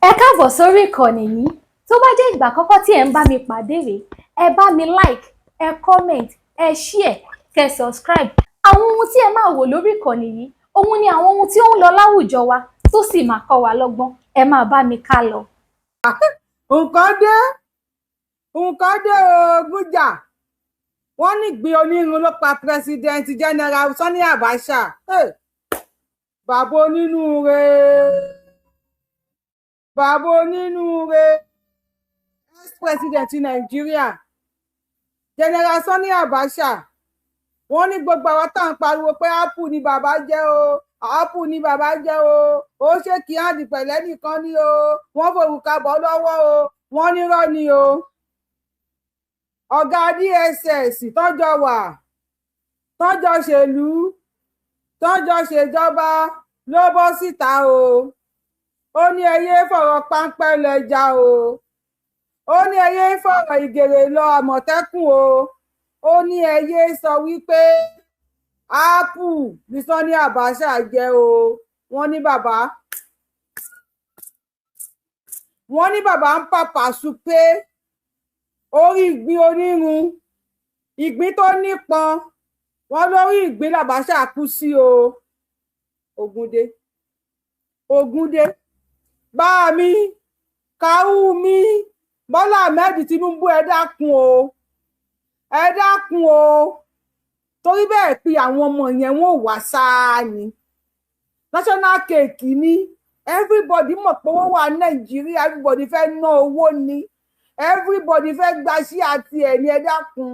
Ẹ káàbọ̀ sórí ìkànnì yìí. Tó bá jẹ́ ìgbà àkọ́kọ́ tí ẹ̀ ń bá mi pàdé rèé, ẹ bá mi like, ẹ comment, ẹ share, kẹ subscribe. Àwọn ohun tí ẹ máa wò lórí ìkànnì yìí, òun ni àwọn ohun tí ó ń lọ láwùjọ wa tó sì máa kọ́ wa lọ́gbọ́n. Ẹ máa bá mi ká lọ. Nǹkan dé, nǹkan dé o. Gújà wọ́n ní ìgbín onírun ló pa President General Sani Abacha. Hey, bàbá onínúure, bàbá onínúure, ex-president Nàìjíríà, General Sani Abacha, wọ́n ní gbogbo àwọn tá à ń pariwo pé apple ni bàbá jẹ́ o, apple ni bàbá jẹ́ o, ó ṣe kí á di pẹ̀lẹ́ nìkan ni o, wọ́n forúkà bọ́ lọ́wọ́ o, wọ́n nírọ́ ni o. Ọ̀gá DSS tọ́jọ́ wà, tọ́jọ́ ṣèlú, tọ́jọ́ ṣèjọba ló bọ́ síta o. Ó ní ẹ yéé fọ̀rọ̀ páńpẹ́ lẹ́jà o. Ó ní ẹ yéé fọ̀rọ̀ ìgèrè lọ Àmọ̀tẹ́kùn o. Ó ní ẹ yéé sọ wípé apple ní Sani Abacha jẹ́ o. Wọ́n ní bàbá ń pàpà súpé orí ìgbín onírun, ìgbín tó nípọn, wọn lórí ìgbín làbáṣà kú sí o. Ogúndé, Ogúndé, bá mi kàú mi. Bọ́lá Ahmed Tinubu, ẹ dákun o, ẹ dákun o, torí bẹ́ẹ̀ pé àwọn ọmọ yẹn, wọ́n ò wá sáá ni. National cake ni. Everybody mọ̀ pé owó wà Nàìjíríà, everybody fẹ́ ná owó ni, everybody fẹ́ gba sí àti ẹ̀ ní. Ẹ dákun,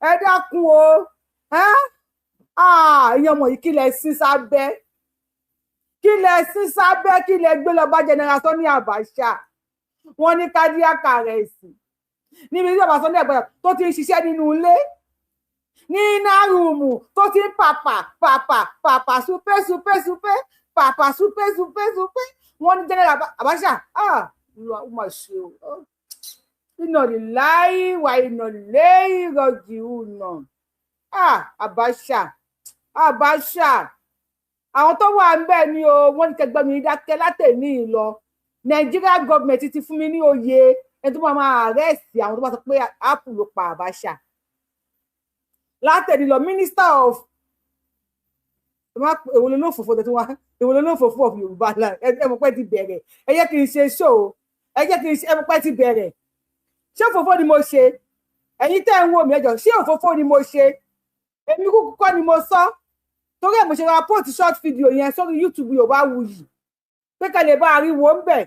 ẹ dákun o. Ìyẹn ọmọ yìí, kí lẹ sí sábẹ́? Kí lẹ sí sábẹ́? Kí lẹ gbé lọ bá General Sani Abacha? Wọ́n ní cardiac arrest níbi tí bàbá Sani Abacha tó ti ń ṣiṣẹ́ nínú ilé, ní iná room, tó ti ń pàpà pàpà pàpà súpé súpé súpé pàpà súpé súpé súpé. Wọ́n ní General Abacha, ah, ó mà ṣe o. Iná láì wà, iná lẹ́yìn rọ̀jì ùnà. Ah, Abacha, Abacha, àwọn tó wà ń bẹ̀ ni o. Wọ́n ní kẹgbẹ́ mi dákẹ́ látẹ̀ní lọ. Nigeria government ti fún mi ní oyè ẹni tó máa máa arrest àwọn tó bá sọ pé apple ló pa Abacha. Látẹ̀ní lọ, minister of, èwo ló lófòfò tó wá, èwo ló lófòfò of Yorùbá land? Ẹ mọ̀ pé ti bẹ̀rẹ̀. Ẹ jẹ́ kí n ṣe show, ẹ jẹ́ kí n ṣe. Ẹ mọ̀ pé ti bẹ̀rẹ̀. Ṣé òfófó ni mo ṣe? Ẹ̀yin tẹ́ ń wò mí, ẹjọ́, ṣé òfófó ni mo ṣe? Èmi kúkú kọ́ ni mo sọ, torí ẹ̀ mo ṣe ra post short video yẹn sórí YouTube Yorùbá Wuyì pé ká lè bá ariwo ń bẹ̀,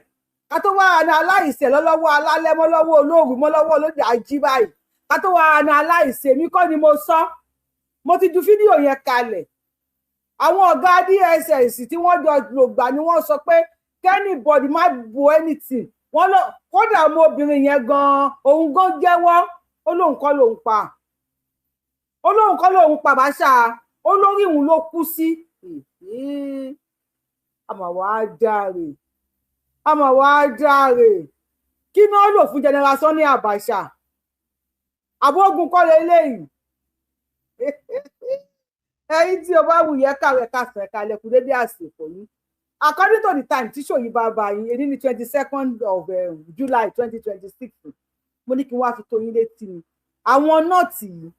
ká tó wá ana aláìsẹ̀ lọ́lọ́wọ́ alálẹ́ mọ́ lọ́wọ́ olóòrùn mọ́ lọ́wọ́ olóde ají báyìí, ká tó wá ana aláìsẹ̀. Èmi kọ́ ni mo sọ. Mo ti ju fídíò yẹn kalẹ̀. Àwọn ọ̀gá DSS tí wọ́n jọ lògbà ni wọ́n sọ pé k'anybody má bo anything. Wọ́n lọ, kódà ọmọbìnrin yẹn gan-an, òun gan jẹ́wọ́, ó lóun kọ́ lòun pa, ó lóun kọ́ lòun pa Abacha, ó lórí òun ló kú sí. Àmọ́ wàá dáre, àmọ́ wàá dáre. Kí náà lò fún General Sani Abacha? Àbógun kọ́ leléyìí. Ẹ̀yin tí o bá wù yẹ káwé kásán, ẹ̀ka lẹ́kùn dédé àsìkò yìí, according to the time tí ṣòyí bá bá yín. Èyí ní 22nd of July 2026. Mo ní kí n wá fi tó yín létí ni. Àwọn North yìí,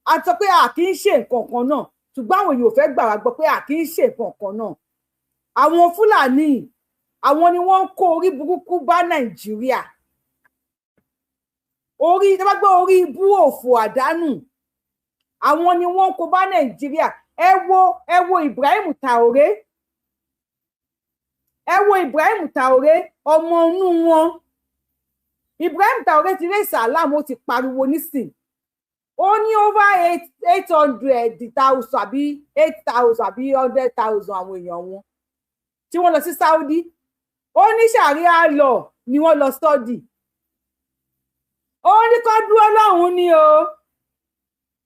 a sọ pé a kì í ṣe nǹkan kan náà, ṣùgbọ́n àwọn èèyàn ò fẹ́ gbà wá gbọ́ pé a kì í ṣe nǹkan kan náà. Àwọn Fúlàní, àwọn ni wọ́n ń kó orí burúkú bá Nàìjíríà. Orí tí wọ́n gbé orí ibú, òfò, àdánù, àwọn ni wọ́n ń kó bá Nàìjíríà. Ẹ wo, ẹ wo Ibrahim Traoré, ẹ wo Ibrahim Traoré, ọmọ inú wọn. Ibrahim Traoré ti rẹ́ sàlámù, ó ti pariwo nísìn, ó ní over 800,000 àbí 8,000 àbí 100,000 àwọn èèyàn wọn tí wọ́n lọ sí Saudi, ó ní sharia law ni wọ́n lọ study. Ó ní kó dúró lọ́hùn-ún ni o.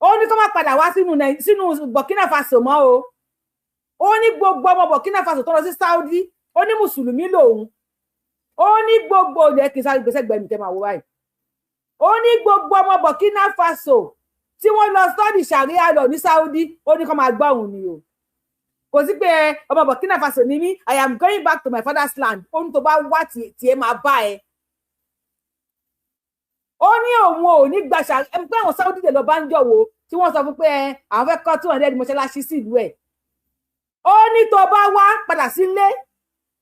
Ó ní kó má padà wá sínú Burkina Faso mọ́ o. Ó ní gbogbo ọmọ Burkina Faso tó lọ sí Saudi, ó ní mùsùlùmí lòun. Ó ní gbogbo ilẹ̀ kì í sáré gbèsè gbẹ̀mí kẹ́ máa wò báyìí. Ó ní gbogbo ọmọ Burkina Faso tí wọ́n lọ study sharia law ní Saudi, ó ní kó máa gbọ́ òun ni o. Kò sí pé ọmọ Burkina Faso ni mí, I am going back to my father's land. Ó ní tó bá wá, tiẹ̀ máa bá ẹ. Ó ní òun ò ní gba ṣà ẹ pé àwọn Saudi dè lọ bá ń jọ̀wọ́ tí wọ́n sọ fún pé àwọn fẹ́ kọ́ 200 mọ́ṣáláṣí sí ìlú ẹ̀. Ó ní tó bá wá, padà sílé.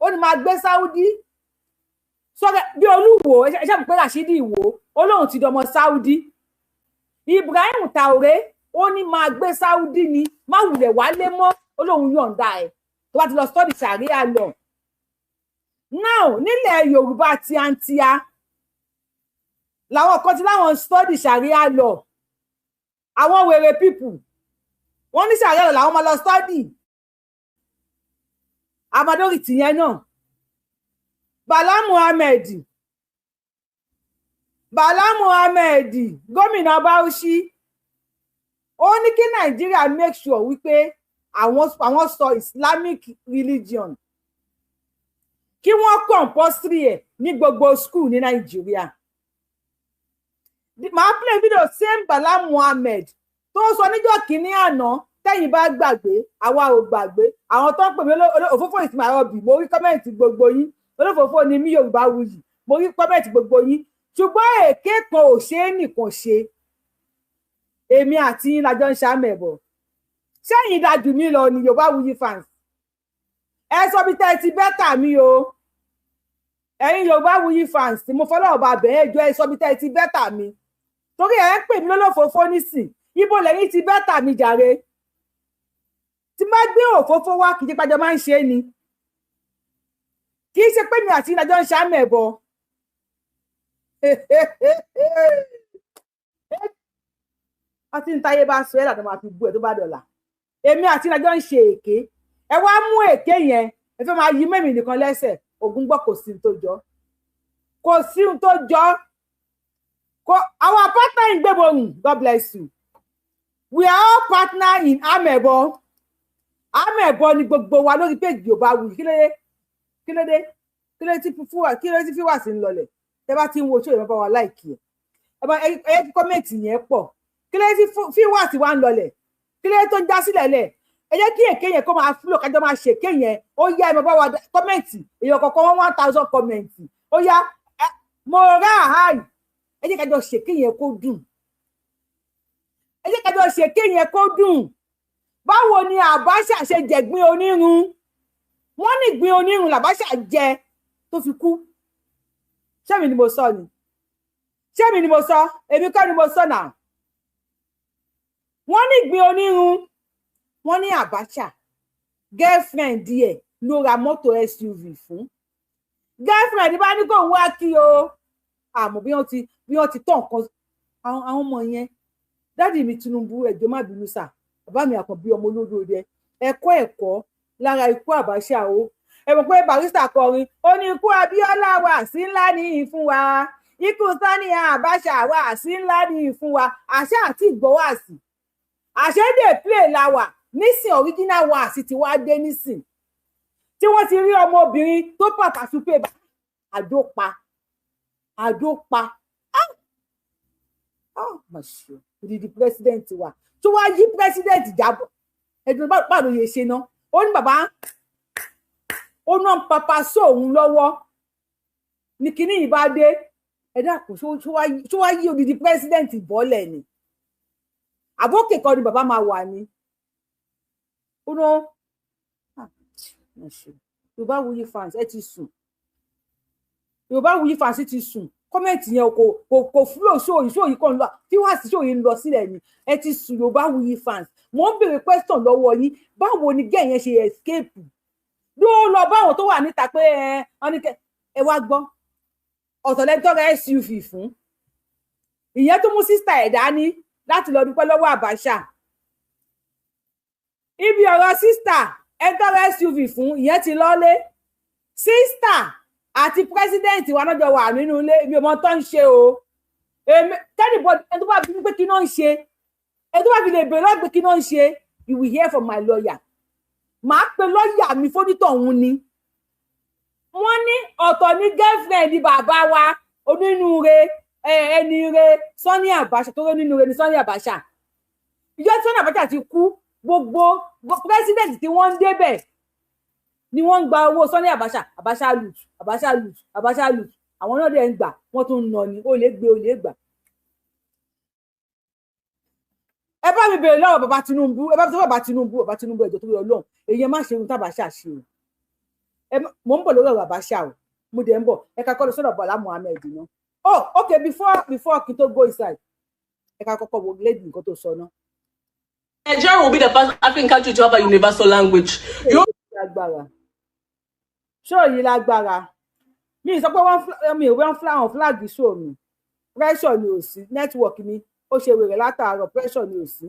Ó ní máa gbé Saudi sọ́kẹ́ bí Olúwo. Ẹ ṣe pé Rashidi Ìwò, ó lóun ti dọmọ Saudi. Ibrahim Traoré, ó ní máa gbé Saudi ni, má wulẹ̀ wálé mọ́. Ó lóun yọ̀ǹda ẹ̀ tó bá ti lọ study Sharia law. Now, nílẹ̀ Yorùbá tíátíá làwọn kan ti láwọn study Sharia law. Àwọn wèrè people, wọ́n ní Sharia law làwọn máa lọ study. Amadori tìyẹn náà, Bala Muhammed, Bala Muhammed, gómìnà Bauchi, ó ní kí Nàìjíríà make sure wípé àwọn sọ Islamic religion, kí wọ́n compulsory ẹ̀ ní gbogbo school ní Nàìjíríà. Màá play video same Bala Muhammed tó sọ níjọ́ kínní àná. Tẹ́yìn bá gbàgbé, àwa ò gbàgbé. Àwọn tó ń pè mí òfófó ìsìnkú àrọ̀bì, mo rí comment gbogbo yín. Olófòófó ni mí, Yorùbá wuyì. Mo rí comment gbogbo yín, ṣùgbọ́n èké kan ò ṣe é nìkan ṣe. Èmi àti yín la jọ ń ṣàmẹ̀bọ̀. Sẹ́yìn dájú mi lọ ní Yorùbá Wuyi fans. Ẹ sọ bí tẹ́ ẹ ti better mi o. Ẹ̀yin Yorùbá Wuyi fans, mo fọlọ́ ọba bẹ̀ẹ́ jọ, ẹ sọ bí tẹ́ ẹ ti better mi, torí ẹ ń pè mí lólófòófó nísìn. Ibo lẹ́yìn ti better mi jàre? Tí má gbé òfófó wá, kì í ṣe pàjọ máa ń ṣe é ni, kì í ṣe pé mi àti ìdájọ́ ń ṣàmẹ̀bọ̀. Wọ́n ti ń táyé bá sọ ẹ́ làdọ́ máa fi bú ẹ tó bá dọ̀là. Èmi àti ìdájọ́ ń ṣe èké, ẹ wá mú èké yẹn, ẹ fẹ́ máa yí mẹ́mì nìkan lẹ́sẹ̀. Ògùn gbọ́, kò sí tó jọ, kò sí tó jọ. Kò our partner in Gbéborùn, God bless you. We are all partner in amẹ̀bọ. Amẹ̀bọ ni gbogbo wa lórí péjì Yorùbá Wuyi. Kí ló dé? Kí ló dé? Kí ló dé tí fúwà? Kí ló dé tí fíwà sí ń lọlẹ̀? Tẹ bá ti ń wo ṣó yẹn, bá wa like ẹ, ẹ bá ẹ kí comment yẹn pọ̀. Kí ló dé tí fíwà sí wa ń lọlẹ̀? Kí ló dé tó ń já sílẹ̀ lẹ̀? Ẹ jẹ́ kí èké yẹn kó máa flow, kájọ máa ṣèké yẹn. Ó yá, ẹ máa bá wa comment. Èèyàn kọ̀ọ̀kan wọn 1,000 comment. Ó yá, mo rà áì. Ẹ jẹ́ kájọ ṣèké yẹn kó dùn. Ẹ jẹ́ kájọ ṣèké yẹn kó dùn. Báwo ni Abacha ṣe jẹ̀gbín onírun? Wọ́n ní ìgbín onírun làbáṣà jẹ tó fi kú. Ṣé mi ni mo sọ ni? Ṣé mi ni mo sọ? Èmi kọ́ ni mo sọ náà. Wọ́n ní ìgbín onírun. Wọ́n ní Abacha, girlfriend ẹ̀ ló ra mọ́tò SUV fún. Girlfriend bá ní kó ń wá kí o, àmọ́ bí wọ́n ti tọ̀ nǹkan àwọn ọmọ yẹn. Daddy mi Tinubu, ẹjọ́ má bínú sà. Bàbá mi Àkànbí ọmọ olódòdè, ẹ̀kọ́ ẹ̀kọ́ lára ikú Abacha o. Ẹ mọ̀ pé Barrister kọrin, ó ní ikú Abíọ́lá wà sí ńlá ní fún wa, ikú Sani Abacha wà sí ńlá ní fún wa. Àṣà àti ìgbọ́wàsí àṣẹ́dè play la wà nísìn. Original wàásì tí wàá dé nísìn tí wọ́n ti rí ọmọbìnrin tó pàtàkì àdópa àdópa. Ah, mà ṣe odidi president wa tó wá yí president jábọ̀. Ẹdùn báwo ló yẹ ṣe ná? Ó ní bàbá ó ná papa sóun lọ́wọ́ ní kinní yìí bá dé. Ẹ dákun, ṣó wá yí odidi president bọ́lẹ̀ ni? Àbókè kan ni bàbá máa wà ní. Ó ná Yorùbá Wuyi fans, ẹ ti sùn. Yorùbá Wuyi fans ti sùn. Comment yẹn kò flow. Ṣóòyì ṣóòyì kan lọ tí wàá sí ṣóòyì ń lọ sílẹ̀ ni. Ẹ ti sùn, Yorùbá Wuyi fans. Mo ń béèrè question lọ́wọ́ yín: báwo ni gẹ́ yẹn ṣe escape ló lọ báwọn tó wà níta pé ẹ ẹ wá gbọ́? Ọ̀tọ̀lẹ́tọ́rọ̀ SUV fún ìyẹn tó mú sister ẹ̀ dání láti lọ dúpẹ́ lọ́wọ́ Abacha. Ibi ọ̀rọ̀ sister ẹ̀ńtọ́rọ̀ SUV fún ìyẹn ti lọ́lé. Sister àti president wa náà jọ wà nínú ilé. Èmi ò mọ tó ń ṣe o. Èmi kẹ́nìbọ̀dì, ẹni tó bá bí pé kí náà ń ṣe, ẹni tó bá fi lè bèrè lọ́gbẹ̀ kí náà ń ṣe, you will hear from my lawyer. Màá pe lọ́ọ̀yà mi fónítọ̀ òun ni. Wọ́n ní ọ̀tọ̀ ní girlfriend bàbá wa onínúure, ẹni re Sani Abacha tó onínúure ní Sani Abacha. Ìjọ tí Sani Abacha ti kú. Gbogbo president tí wọ́n ń débẹ̀ ni wọ́n ń gba owó Sani Abacha. Abacha loot, Abacha loot, Abacha loot. Àwọn náà dẹ̀ ń gbà, wọ́n tún ń nà ní ó lè gbé, ó lè gbà. Ẹ bá mi bèrè lọ́wọ́ bàbá Tinubu, ẹ bá mi sọ bàbá Tinubu, bàbá Tinubu, ẹjọ́ tó yọ lọ́hùn, èyí ẹ má ṣe ohun tábàṣà ṣe o. Mò ń bọ̀ lórí ọ̀rọ̀ Abacha o, mo dẹ̀ ń bọ̀. Ẹ ká kọ́ lọ sọ́dọ̀ Bọ́lá Muhammed náà. Oh, okay, before kí n tó go inside, ẹ ká kọ́kọ́ wo lady nǹkan tó sọ náà. Nigeria will be the first African country to have a universal language. Lágbára ṣó yìí, lágbára. Mi sọ pé wọ́n mi ò wọ́n flag flag show mi. Pressure ni ò sí, network mi ó ṣe wèrè látàárọ̀, pressure ni ò sí.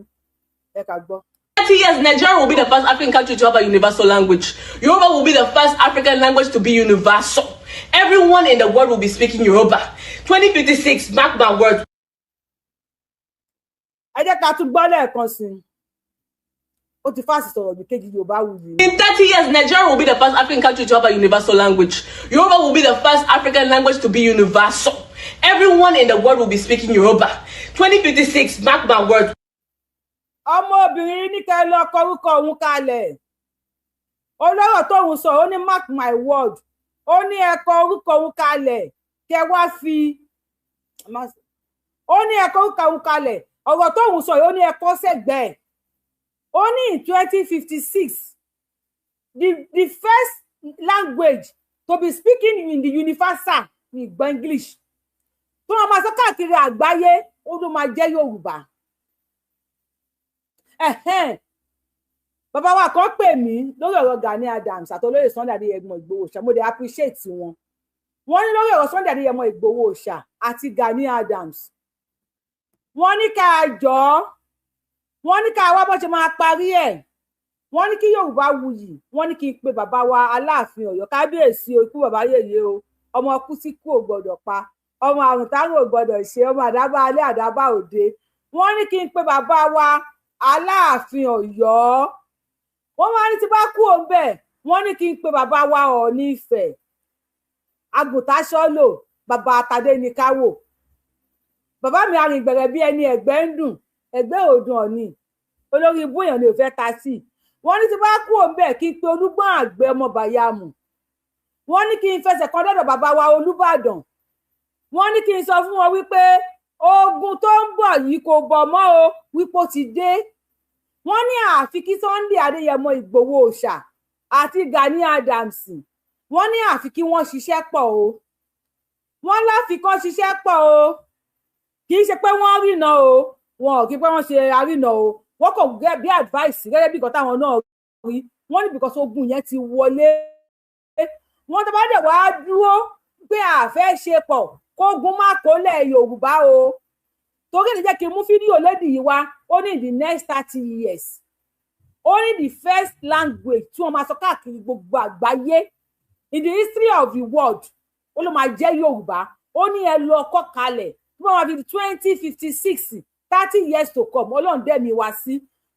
Ẹ ká gbọ́. 30 years, Nigeria will be the first African country to have a universal language. Yoruba will be the first African language to be universal. Everyone in the world will be speaking Yoruba. 2056, mark my words. Ẹ jẹ́ ká tún gbọ́ lẹ́ẹ̀kan sí i. Ó ti fásitì sọ̀rọ̀ bí kejì Yorùbá wù yìí. In 30 years, Nigeria will be the first African country to have a universal language. Yoruba will be the first African language to be universal. Everyone in the world will be speaking Yoruba. 2056, mark my words. Ọmọbìnrin ní kẹ́ lọ kọrúkọ òun kalẹ̀. Olóró tóun sọ, ó ní mark my word, ó ní ẹ kọ orúkọ òun kalẹ̀, kẹ́ wá fi, ó ní ẹ kọ orúkọ òun kalẹ̀. Ọ̀rọ̀ tóun sọ yìí, ó ní ẹ kọ sẹ́gbẹ̀ẹ́. Ó ní in 2056, the first language to be speaking in the universal ní ìgbọ́ English tó wọn máa sọ káàkiri àgbáyé, ó ló máa jẹ́ Yorùbá. Ẹ̀hẹ́n. Bàbá wa kan pè mí lórí ọ̀rọ̀ Gani Adams àtolóyè Sunday Adéyẹmọ Ìgbòho Òòṣà. Mo dẹ̀ appreciate wọn. Wọ́n ní lórí ọ̀rọ̀ Sunday Adéyẹmọ Ìgbòho Òòṣà àti Gani Adams, wọ́n ní ká jọ, wọ́n ní ká wá bó ṣe máa parí ẹ̀. Wọ́n ní kí Yorùbá wuyì, wọ́n ní kí n pe bàbá wa Aláàfin Ọ̀yọ́. Kábíyèsí o, ikú bàbá yèyé o. Ọmọ kú sí kú ò gbọ́dọ̀ pa, ọmọ àrùn táwọn ò gbọ́dọ̀ ṣe, ọmọ àdábà alẹ́ àdábà òde. Wọ́n ní kí n pe bàbá wa Aláàfin Ọ̀yọ́. Wọ́n wá ní tí bá kú òun bẹ́ẹ̀, wọ́n ní kí n pe bàbá wa Ọọ̀ni Ifẹ̀, Àgùntàṣọ́lò, bàbá àtàdé ní káwò, bàbá mi arìngbẹ̀rẹ̀ bí ẹni ẹ̀gbẹ́ ń dùn, ẹ̀gbẹ́ òdùn. Ọ̀nì olórí ibú èèyàn ni ò fẹ́ ta sí. Wọ́n ní tí bá kú òun bẹ́ẹ̀, kí n pe Olúgbọ́n Àgbẹ̀ ọmọ Bàyàmù. Wọ́n ní kí n fẹsẹ̀ kan dọ́dọ̀ bàbá wa Olúbàdàn. Wọ́n ní kí n sọ fún wọn wípé ogun tó ń bọ̀ yìí kò bọ̀ mọ́ o, wípé ó ti dé. Wọ́n ní àfi kí Sunday Adéyẹmọ Ìgbòho Òòṣà àti Gani Adams, wọ́n ní àfi kí wọ́n ṣiṣẹ́ pọ̀ o. Wọ́n láfi kán ṣiṣẹ́ pọ̀ o. Kì í ṣe pé wọ́n rìnà o, wọn ò kí pé wọ́n ṣe àrìnà o. Wọ́n kò gẹ́ bí advice gẹ́gẹ́ bí nǹkan táwọn náà rí. Wọ́n ní because ogun yẹn ti wọlé, wọ́n tó bá dẹ̀ wá dúró pé àfẹ́ ṣe pọ̀, kógun má kólẹ̀ Yorùbá o. Torí ẹ̀ jẹ́ kí n mú fídíò lady yìí wá. Ó ní the next 30 years, ó ní the first language tí wọ́n máa sọ káàkiri gbogbo àgbáyé in the history of the world, ó ló máa jẹ́ Yorùbá. Ó ní ẹ lọ kọ́ kalẹ̀ tí wọ́n máa fi 2056, 30 years to come, Ọlọ́run dẹ́mi wá sí.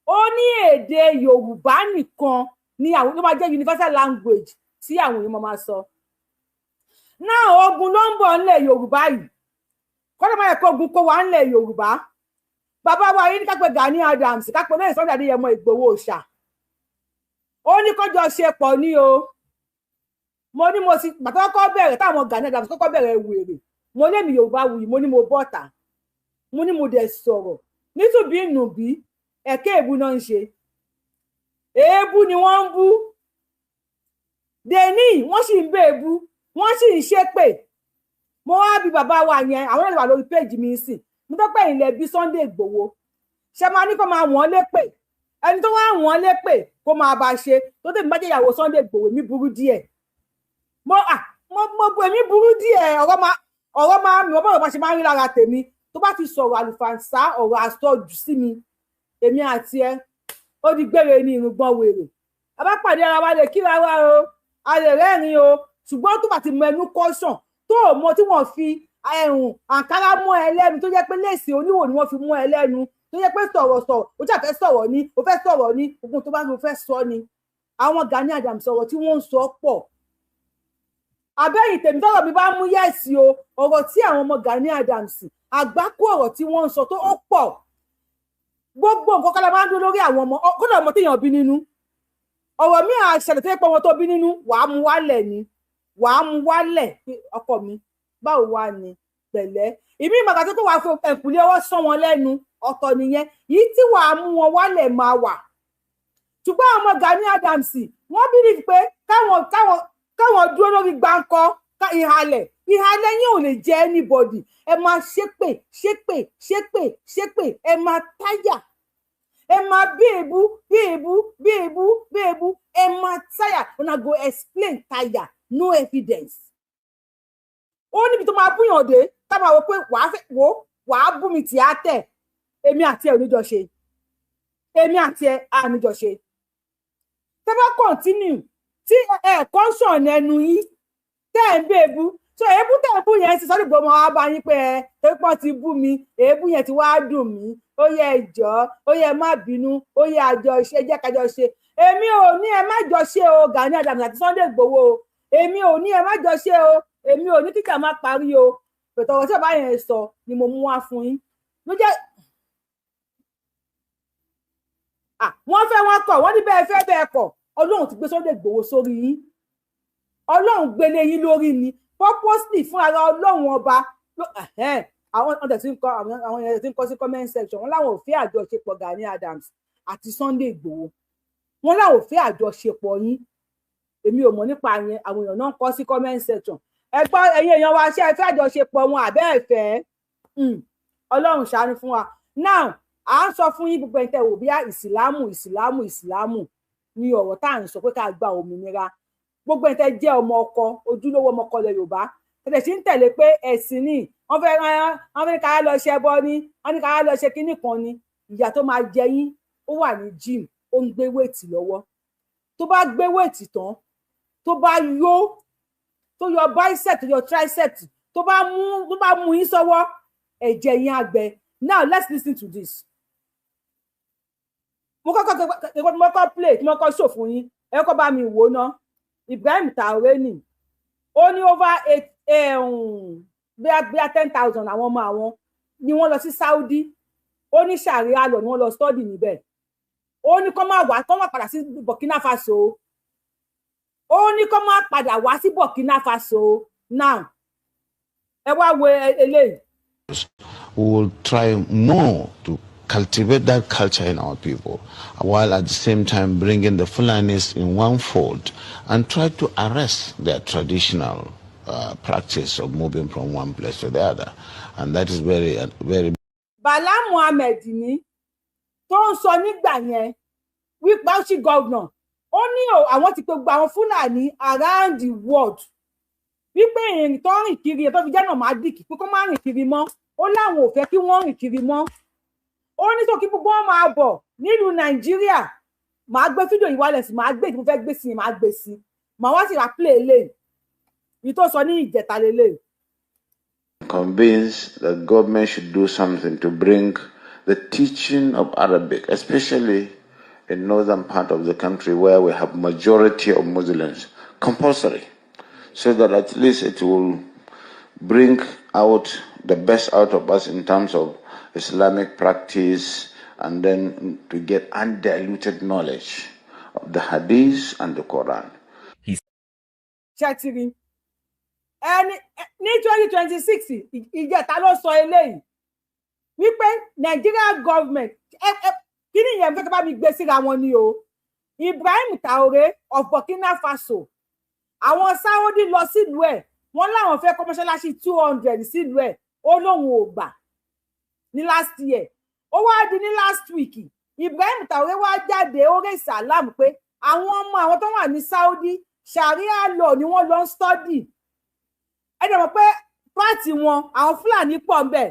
Ó ní èdè Yorùbá nìkan ni àwọn ló máa jẹ́ universal language tí àwọn èèyàn máa sọ náà. Ogun ló ń bọ̀ ńlẹ̀ Yorùbá yìí, kọ́dọ̀ máa yẹ kó ogun kó wa ńlẹ̀ Yorùbá. Bàbá wa yìí ní ká pe Gani Adams, ká pe lóyè Sunday Adéyẹmọ Ìgbòho Òòṣà. Ó ní kọjọ ṣe pọ̀ ní o. Mo ní mo ti bàtà kọ́kọ́ bẹ̀rẹ̀ táwọn Gani Adams kọ́kọ́ bẹ̀rẹ̀ wèrè, mo lémi Yorùbá wuyì, mo ní mo bọ́ta, mo ní mo dẹ̀ sọ̀rọ̀ nítùbí nùbí. Ẹ̀kẹ́ èébú náà ń ṣe, èébú ni wọ́n ń bú dèní, wọ́n sì ń bèébú, wọ́n sì ń ṣépè. Mo wá bí bàbá wa yẹn, àwọn náà wà lórí péjì mi sìn. Mo tọ́pẹ́ ilẹ̀ bí Sunday Ìgbòho ṣe máa ní kó máa wọ́n lépè, ẹni tó wá wọ́n lépè kó máa bá ṣe tó tẹ̀mí bá jẹ́ ìyàwó Sunday Ìgbòho. Mi burú díẹ̀, mo à mo mo bu èmi burú díẹ̀. Ọ̀rọ̀ máa mi wọ́n bọ̀rọ̀ bá ṣe máa ń rí lára tèmi. Tó bá ti sọ̀rọ̀ àlùfàǹsá, ọ̀rọ̀ àsọjù sí mi, èmi àti ẹ ó di gbére ní irùngbọ̀n wèrè. A bá pàdé ara wa, lè kíra wa o, a lè rẹ́rìn o. Ṣùgbọ́n tó bá ti mọ ẹnu kọ́sàn tó o mọ tí wọ́n fi ẹ̀hùn àǹkárá mọ́ ẹ lẹ́nu, tó jẹ́ pé léèsì oníwò ni wọ́n fi mọ́ ẹ lẹ́nu, tó jẹ́ pé sọ̀rọ̀ sọ̀rọ̀ ó jà fẹ́ sọ̀rọ̀ ni, ó fẹ́ sọ̀rọ̀ ni, ogun tó bá ń fẹ́ sọ ni. Àwọn Gani Adams, sọ̀rọ̀ tí wọ́n ń sọ pọ̀. Abẹ́yìn tèmi tọ́rọ̀ mi bá mú yes o. Ọ̀rọ̀ tí àwọn ọmọ Gani Adams, àgbákò ọ̀rọ̀ tí wọ́n ń sọ tó ó pọ̀. Gbogbo nǹkan kọ́lá máa ń dúró lórí àwọn ọmọ, kódà ọmọ téèyàn bí nínú. Ọ̀rọ̀ mi à ṣẹlẹ̀ tó yẹ pé ọmọ tó bí nínú, wàá mú wálẹ̀ ni, wàá mú wálẹ̀ pé ọkọ mi, báwo wá ni, pẹ̀lẹ́. Ìmí ìmọ̀gà tó kó wàá fi ẹ̀kúlé ọwọ́ sán wọn lẹ́nu, ọ̀tọ̀ nìyẹn. Yìí tí wàá mú wọn wálẹ̀ máa wà. Ṣùgbọ́n àwọn ọmọ Gani Adams, wọ́n believe pé káwọn dúró lórí gbáǹkọ́ ìhàlẹ̀. Ìhàlẹ̀ yín ò lè jẹ́ anybody. Ẹ máa ṣépè, ṣépè, ṣépè, ṣépè, ẹ máa táyà, ẹ máa bí èébú, bí èébú, bí èébú, bí èébú, ẹ máa táyà. Una go explain tire, no evidence. Ó níbi tó máa búyàn dé, ká máa wò pé wàá fẹ́ wò, wàá bú mi tì á tẹ̀. Èmi àti ẹ ò ní jọ ṣe, èmi àti ẹ á ní jọ ṣe. Tẹ́ bá continue tí ẹ caution ẹnu yín, tẹ́ ẹ̀ ń bèbú, so èébú tẹ́ ẹ̀ bú yẹn ti sọ́dọ̀ gbọmọ wa bá yín pé ẹ torí pọ́n ti bú mi, èébú yẹn ti wá dùn mí, ó yẹ ẹ jọ̀ọ́, ó yẹ ẹ má bínú, ó yẹ àjọ ṣe, jẹ́ kájọ ṣe. Èmi ò ní ẹ má jọ ṣe o, Gani Adams àti Sunday Igboho o. Èmi ò ní ẹ má jọ ṣe o. Èmi ò ní kíjà má parí o. Pẹ̀tọ̀ ọ̀rọ̀ tí bàbá yẹn sọ ni mo mú wá fún yín. Ló jẹ́ wọ́n fẹ́, wọ́n kọ̀, wọ́n ní bẹ́ẹ̀ fẹ́ bẹ́ẹ̀ kọ̀. Ọlọ́run ti gbé Sunday Igboho sórí yín. Ọlọ́run gbélé yín lórí ni purposely fún ara Ọlọ́run ọba. Àwọn ọ̀dẹ̀ tí ń kọ, àwọn èèyàn tí ń kọ sí comment section, wọ́n láwọn ò fẹ́ àjọṣepọ̀ Gani Adams àti Sunday Igboho. Wọ́n láwọn ò fẹ́ àjọṣepọ̀ yín. Èmi ò mọ̀ nípa yẹn, àwọn èèyàn náà ń kọ sí comment section. Ẹ gbọ́, ẹ̀yin èèyàn wa, ṣé ẹ fẹ́ àjọṣepọ̀ wọn àbẹ́ ẹ fẹ́? Ọlọ́run ṣàánú fún wa. Now, à ń sọ fún yín, gbogbo ẹ̀yin tẹ́ wò bíyà ìsìlámù, ìsìlámù, ìsìlámù ní ọ̀rọ̀ tá à ń sọ pé ká gba òmìnira. Gbogbo ẹ̀yin tẹ́ jẹ́ ọmọ ọkọ, ojúlówó ọmọ ọkọ ilẹ̀ Yorùbá, tẹ̀lé sí ń tẹ̀lé pé ẹ̀sìn ni wọ́n fẹ́, wọ́n fẹ́ ká lọ ṣe ẹbọ ni, wọ́n ní ká lọ ṣe kinní kan ni. Ìyà tó máa jẹ yín, ó wà ní gym, ó ń gbé weight lọ́wọ́. Tó bá gbé weight tán, tó bá yó, tó yọ bicep, tó yọ tricep, tó bá mú yín sọ́wọ́, ẹ̀jẹ̀ yín á gbẹ. Now let's listen to this. Mo kọ́kọ́ play tí mo kọ́ show fún yín, ẹ kọ́ bá mi wò ná. Ibrahim Traoré ni ó ní over eight, bíi 10,000 àwọn ọmọ àwọn ni wọ́n lọ sí Saudi. Ó ní sharia law ni wọ́n lọ study níbẹ̀. Ó ní kó má wá, kó má padà sí Burkina Faso. Ó ní kó má padà wá sí Burkina Faso. Now ẹ wá wo eléyìí. We will try more to cultivate that culture in our people, while at the same time bringing the Fulanis in one fold and try to arrest their traditional practice of moving from one place to the other. And that is very, very Bala Muhammed ní tó ń sọ nígbà yẹn wípé Bauchi governor, ó ní àwọn ti pe gbogbo àwọn Fúlàní around the world wípé ìrìn tó rìn kiri tó fi jẹ́ nomadic, pé kó má rìn kiri mọ́. Ó láwọn ò fẹ́ kí wọ́n rìn kiri mọ́. Ó ní tó kí gbogbo wọn máa bọ̀ nílùú Nàìjíríà. Màá gbé fídíò yìí wálẹ̀ sí, màá gbé tí mo fẹ́ gbé sí, màá gbé sí, màá wá sì ra play lè yìí tó sọ ní ìjẹta lélẹ̀. Convinced that government should do something to bring the teaching of Arabic, especially in northern part of the country where we have majority of Muslims, compulsory, so that at least it will bring out the best out of us in terms of Islamic practice and then to get undiluted knowledge of the Hadith and the Quran. Ṣé ti rí ẹni ní 2026, ìjẹta ló sọ eléyìí wípé Nigeria government, kí ni ìyẹn fẹ́ kí bá mi gbé síra wọn ni o. Ibrahim Traoré of Burkina Faso, àwọn Saudi lọ sílùú ẹ̀, wọ́n láwọn fẹ́ kọ́ mọ́ṣáláṣí 200 sílùú ẹ̀, ó lóun ò gbà ní last year. Ó wá di ní last week, Ibrahim Traoré wá jáde, ó raise alarm pé àwọn ọmọ àwọn tó wà ní Saudi, sharia law ni wọ́n lọ ń study. Ẹ dẹ̀ mọ̀ pé party wọn, àwọn Fúlàní pọ̀ ń bẹ̀.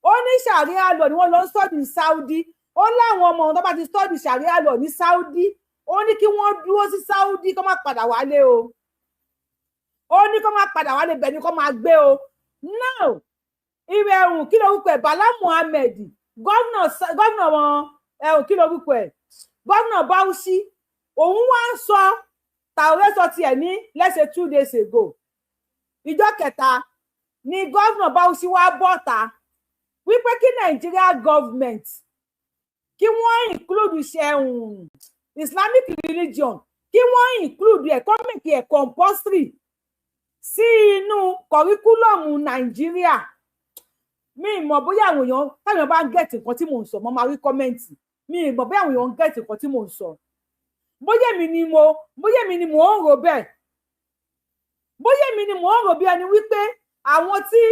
Ó ní sharia law ni wọ́n lọ ń study ní Saudi. Ó láwọn ọmọ wọn tó bá ti study sharia law ní Saudi, ó ní kí wọ́n dúró sí Saudi, kó má padà wálé o. Ó ní kó má padà wálé, bẹ́ẹ̀ ni kó máa gbé o. Now, ìrẹ̀rùn, kí lorúkọ ẹ̀, Bala Muhammed, governor wọn, ẹ̀rùn, kí lorúkọ ẹ̀, governor Bauchi, òun wá ń sọ. Traoré sọ tiẹ̀ ní lẹ́sẹ̀ 2 days ago. Ìjọ kẹta ni governor Bauchi wá bọ́ta wípé kí Nigeria government kí wọ́n ṣe nǹkan. Kí wọ́n include ṣe Islamic religion, kí wọ́n include ẹ̀, kó make ẹ̀ compulsory sí inú curriculum Nàìjíríà. Mi mọ̀ bóyá àwọn èèyàn, táwọn èèyàn bá ń get nǹkan tí mò ń sọ, mo máa rí comment. Mi mọ̀ bóyá àwọn èèyàn ń get nǹkan tí mò ń sọ, bóyá èmi ni mò ń rò bẹ́ẹ̀, bóyá èmi ni mò ń rò bí ẹni wípé àwọn tí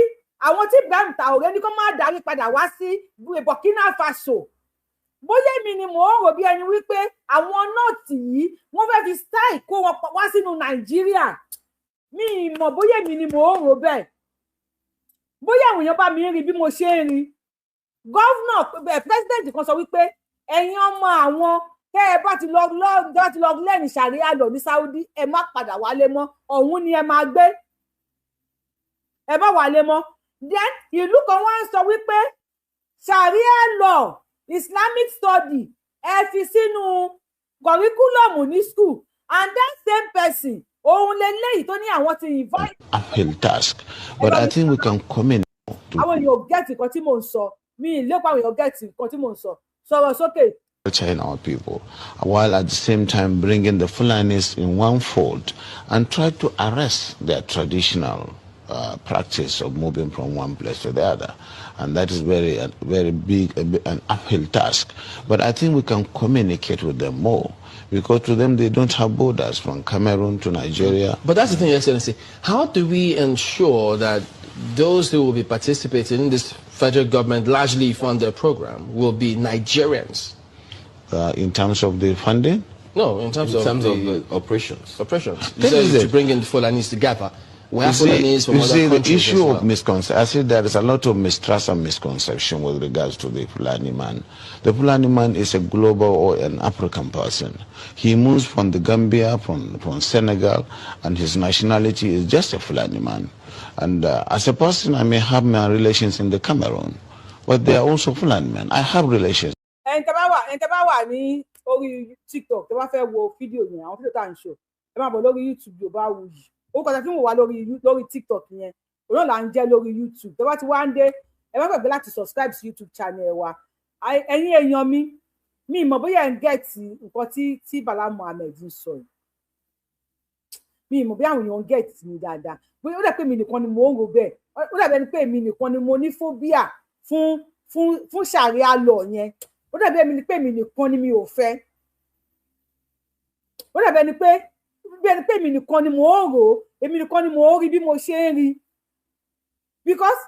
Ibrahim Traoré ní kó má darí padà wá sí Burkina Faso, bóyá èmi ni mò ń rò bí ẹni wípé àwọn North yìí, wọ́n fẹ́ fi style kó wọn wá sínú Nàìjíríà. Mi ì mọ̀ bóyá èmi ni mò ń rò bẹ́ẹ̀, bóyá àwọn èèyàn bá mi ń rí bí mo ṣe ń rí. Governor, president kan sọ wípé ẹ̀yin ọmọ àwọn, tẹ́ ẹ bá ti lọ lẹ́yìn sharia law ní Saudi, ẹ má padà wálé mọ́, ọ̀hún ni ẹ máa gbé, ẹ má wálé mọ́. Then ìlú kan wá ń sọ wípé sharia law, Islamic study, ẹ fi sínú curriculum ní school, and that same person, òun leléyìí tó ní àwọn ti invite. Uphill task, but I think we can come in to Àwọn èèyàn ò get nǹkan tí mò ń sọ. Mi ì lépa àwọn èèyàn get nǹkan tí mò ń sọ. Sọ̀rọ̀ sókè. Culture in our people, while at the same time bringing the Fulanis in one fold and try to arrest their traditional practice of moving from one place to the other. And that is very, a very big, an uphill task. But I think we can communicate with them more because to them they don't have borders from Cameroon to Nigeria. But that's the thing, Excellency. How do we ensure that those who will be participating in this federal government largely funded program will be Nigerians? In terms of the funding? No, in terms In of terms the of the operations. Operations. You That said is to it. bring in the Fulanis together. We have You see, Fulanis from you other see the countries as issue well. Of misconception. I see there is a lot of mistrust and misconception with regards to the Fulani man. The Fulani man is a global or an African person. He moves from the Gambia, from Senegal, and his nationality is just a Fulani man. And as a person, I may have my relations in the Cameroon, but they are also Fulani men. I have relations. Ẹni tẹ́ bá wà ní orí TikTok, tẹ́ bá fẹ́ wo fídíò yẹn, àwọn fídíò tá à ń ṣò, ẹ máa bọ̀ lórí YouTube Yorùbáwùyí. Orúkọ tẹ́ fi ń wò wá lórí TikTok yẹn, òun náà là ń jẹ́ lórí YouTube. Tẹ́ bá ti wá ń dé, ẹ má gbàgbé láti subscribe sí YouTube channel wa. Ẹ̀yin èèyàn mi, mi ì mọ̀ bóyá ẹ̀ ń get nǹkan tí Bala Muhammed ń sọ yìí. Mi ì mọ̀ bóyá àwọn èèyàn ń get mi dáadáa, bóyá ó dẹ̀ pé mi nìkan ni mò ń rò bẹ́ẹ̀. Ó dàbí ẹni pé èmi nìkan ni mo ní phobia fún sharia law yẹn. Ó dàbí ẹni pé èmi nìkan ni mi ò fẹ́. Ó dàbí ẹni pé bí ẹni pé èmi nìkan ni mò ń rò ó, èmi nìkan ni mò ń rí bí mo ṣe ń rí, because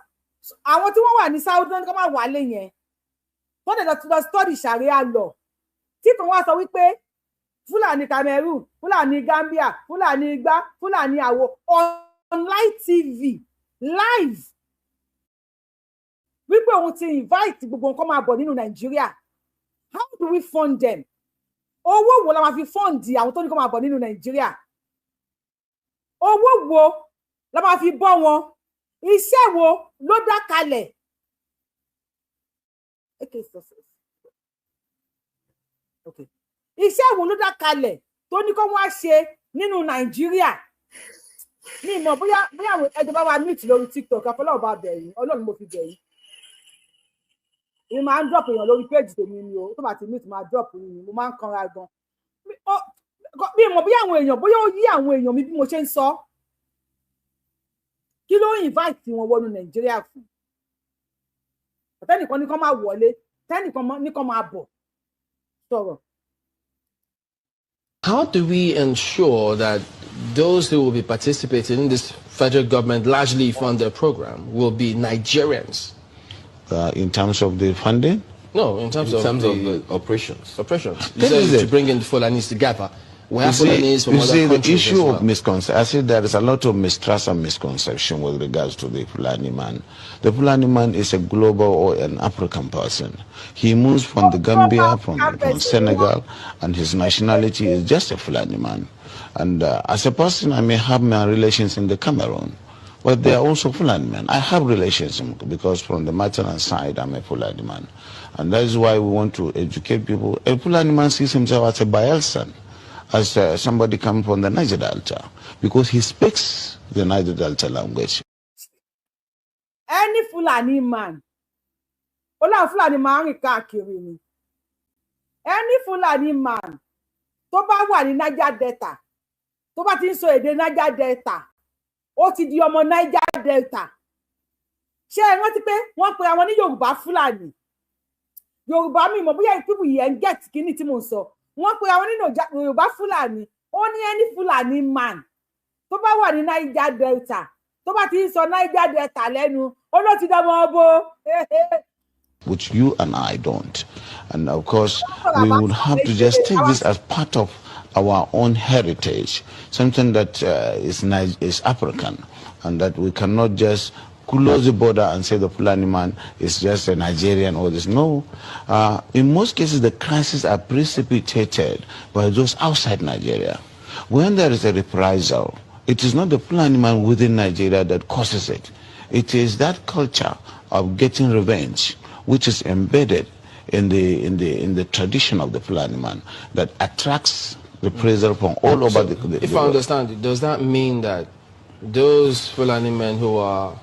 àwọn tí wọ́n wà ní Saudi náà kọ́ máa wálé yẹn, wọ́n dẹ̀ lọ study sharia law, tí kan wá sọ wípé Fúlàní Cameroon, Fúlàní Gambia, Fúlàní igbá, Fúlàní àwo, online TV live, wípé òun ti invite gbogbo nǹkan máa bọ̀ nínú Nàìjíríà. How do we fund them? Owó wo la máa fi fund àwọn tó ní kó máa bọ̀ nínú Nàìjíríà? Owó wo la máa fi bọ́ wọn? Iṣẹ́ wo ló dá kalẹ̀? Okay, okay. Iṣẹ́ wo ló dá kalẹ̀ tó ní kó wá ṣe nínú Nàìjíríà? Mi mọ̀ bóyá àwọn ẹjọ́ bá wa mute lórí TikTok. Àfọlọ́wọ́ bá bẹ̀yìn, Ọlọ́run mo fi bẹ̀yìn. Èmi máa ń drop èèyàn lórí page tèmi ni o. Tó bá ti mute, máa drop yín ni. Mo máa ń kanra gan. Mi mọ̀ bóyá àwọn èèyàn, bóyá ó yí àwọn èèyàn mi bí mo ṣe ń sọ. Kí ló invite wọn wọnú Nàìjíríà fún? Tẹnìkan ní kán máa wọlé, tẹnìkan ní kán máa bọ̀. Sọ̀rọ̀. How do we ensure that those who will be participating in this federal government largely funded program will be Nigerians? In terms of the funding? No, in terms In of terms the of the operations. Operations. You That said is to it. bring in the Fulanis together. We You have see, Fulanis from you other see the countries as issue well. of misconception. I see there is a lot of mistrust and misconception with regards to the Fulani man. The Fulani man is a global or an African person. He moves from the Gambia, from Senegal, and his nationality is just a Fulani man. And as a person, I may have my relations in the Cameroon, but they are also Fulani men. I have relations because from the maternal side, I'm a Fulani man. And that is why we want to educate people. A Fulani man sees himself as a Bayelsan, as somebody coming from the Niger Delta, because he speaks the Niger Delta language. Any Fulani man, ó láwọn Fúlàní máa ń rìn káàkiri ni. Any Fulani man tó bá wà ní Niger Delta, tó bá ti ń sọ èdè Niger Delta, ó ti di ọmọ Niger Delta. Ṣé ẹ rántí pé wọ́n pe àwọn ní Yorùbá Fúlàní? Yorùbá mi mọ̀ bóyá people yẹn ń get kíní tí mò ń sọ. Wọ́n pe àwọn nínú Yorùbá Fúlàní. Ó ní any Fúlàní man tó bá wà ní Niger Delta, tó bá ti ń sọ Niger Delta lẹ́nu, ó ló ti dọmọ ọbọ. Which you and I don't. And of course, we would have to just take this as part of our own heritage, something that is African, and that we cannot just close the border and say the Fulani man is just a Nigerian or this. No. In most cases, the crises are precipitated by those outside Nigeria. When there is a reprisal, it is not the Fulani man within Nigeria that causes it. It is that culture of getting revenge, which is embedded in the tradition of the Fulani man, that attracts reprisal from all over So, the if the I world. Understand, does that mean that those Fulani men who are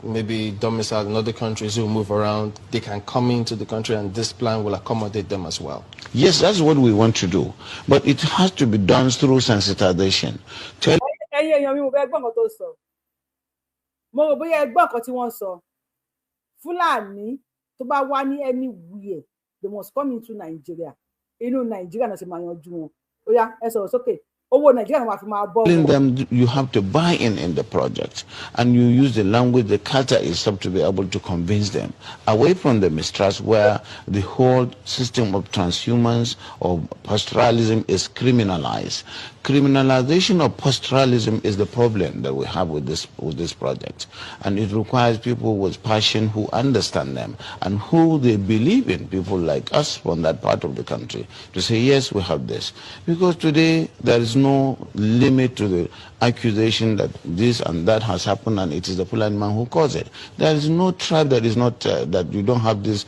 maybe domiciled in other countries who move around, they can come into the country and this plan will accommodate them as well? Yes, that's what we want to do. But it has to be done through sensitization. Tell Ẹ̀yin èèyàn mi, mo fẹ́ gbọ́ nǹkan tó sọ. Mo rò bóyá ẹ gbọ́ nǹkan tí wọ́n sọ. Fúlàní tó bá wá ní anywhere, they must come into Nigeria. Inú Nàìjíríà náà ṣe máa yanjú wọn. Ó yá, ẹ sọ̀rọ̀ sókè. Owó Nàìjíríà náà máa fi máa bọ́ wọn. Them you have to buy in the project, and you use the language, the culture itself, to be able to convince them away from the mistrust where the whole system of transhumance or pastoralism is criminalized. Criminalization of pastoralism is the problem that we have with this project, and it requires people with passion who understand them and who they believe in, people like us from that part of the country, to say, "Yes, we have this," because today there is no limit to the accusation that this and that has happened and it is the Fulani man who caused it. There is no tribe that is not that you don't have this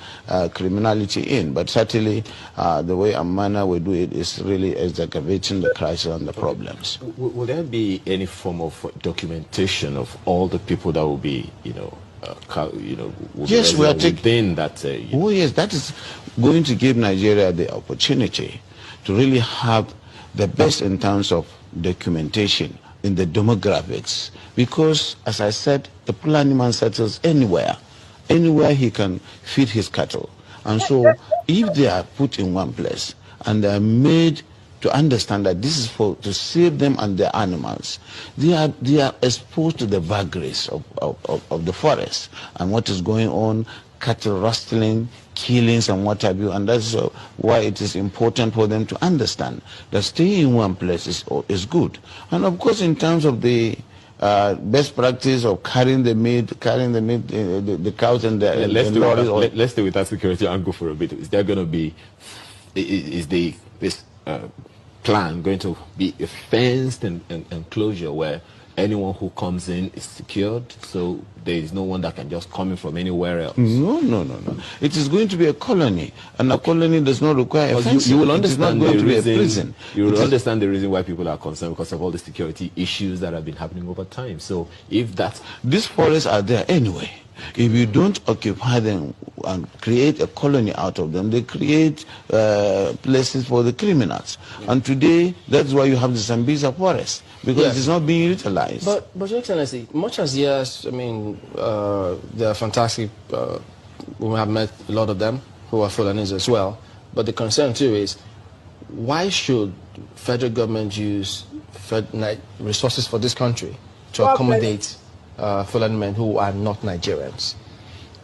criminality in, but certainly the way and manner we do it is really exacerbating the crisis and the problems. Will there be any form of documentation of all the people that will be, will be Yes, we are resident taking. Within that? Oh yes, that is going to give Nigeria the opportunity to really have the best in terms of documentation in the demographics. Because, as I said, the Fulani man settles anywhere, anywhere he can feed his cattle. And so, if they are put in one place and they are made to understand that this is for to save them and their animals, they are exposed to the vagaries of the forest and what is going on, cattle rustling, killings and what have you. And that's why it is important for them to understand that staying in one place is good. And of course, in terms of the best practice of carrying the meat, the cows and the, Let's and do lorries that, let's stay with that security angle for a bit. Is there going to be, is the this plan going to be a fenced and enclosure where anyone who comes in is secured, so there is no one that can just come in from anywhere else? No. It is going to be a colony, and a colony does not require a Because fencing. you will It is not understand going the to be a reason, prison. You will It is understand the reason why people are concerned, because of all the security issues that have been happening over time. So if that's These forests are there anyway. If you don't occupy them and create a colony out of them, they create places for the criminals. And today, that's why you have the Sambisa forest, because it is not being utilized. But Your Excellency, much as yes, I mean, they are fantastic. We have met a lot of them who are Fulanis as well. But the concern too is, why should federal government use resources for this country to Well, accommodate Fulani men who are not Nigerians?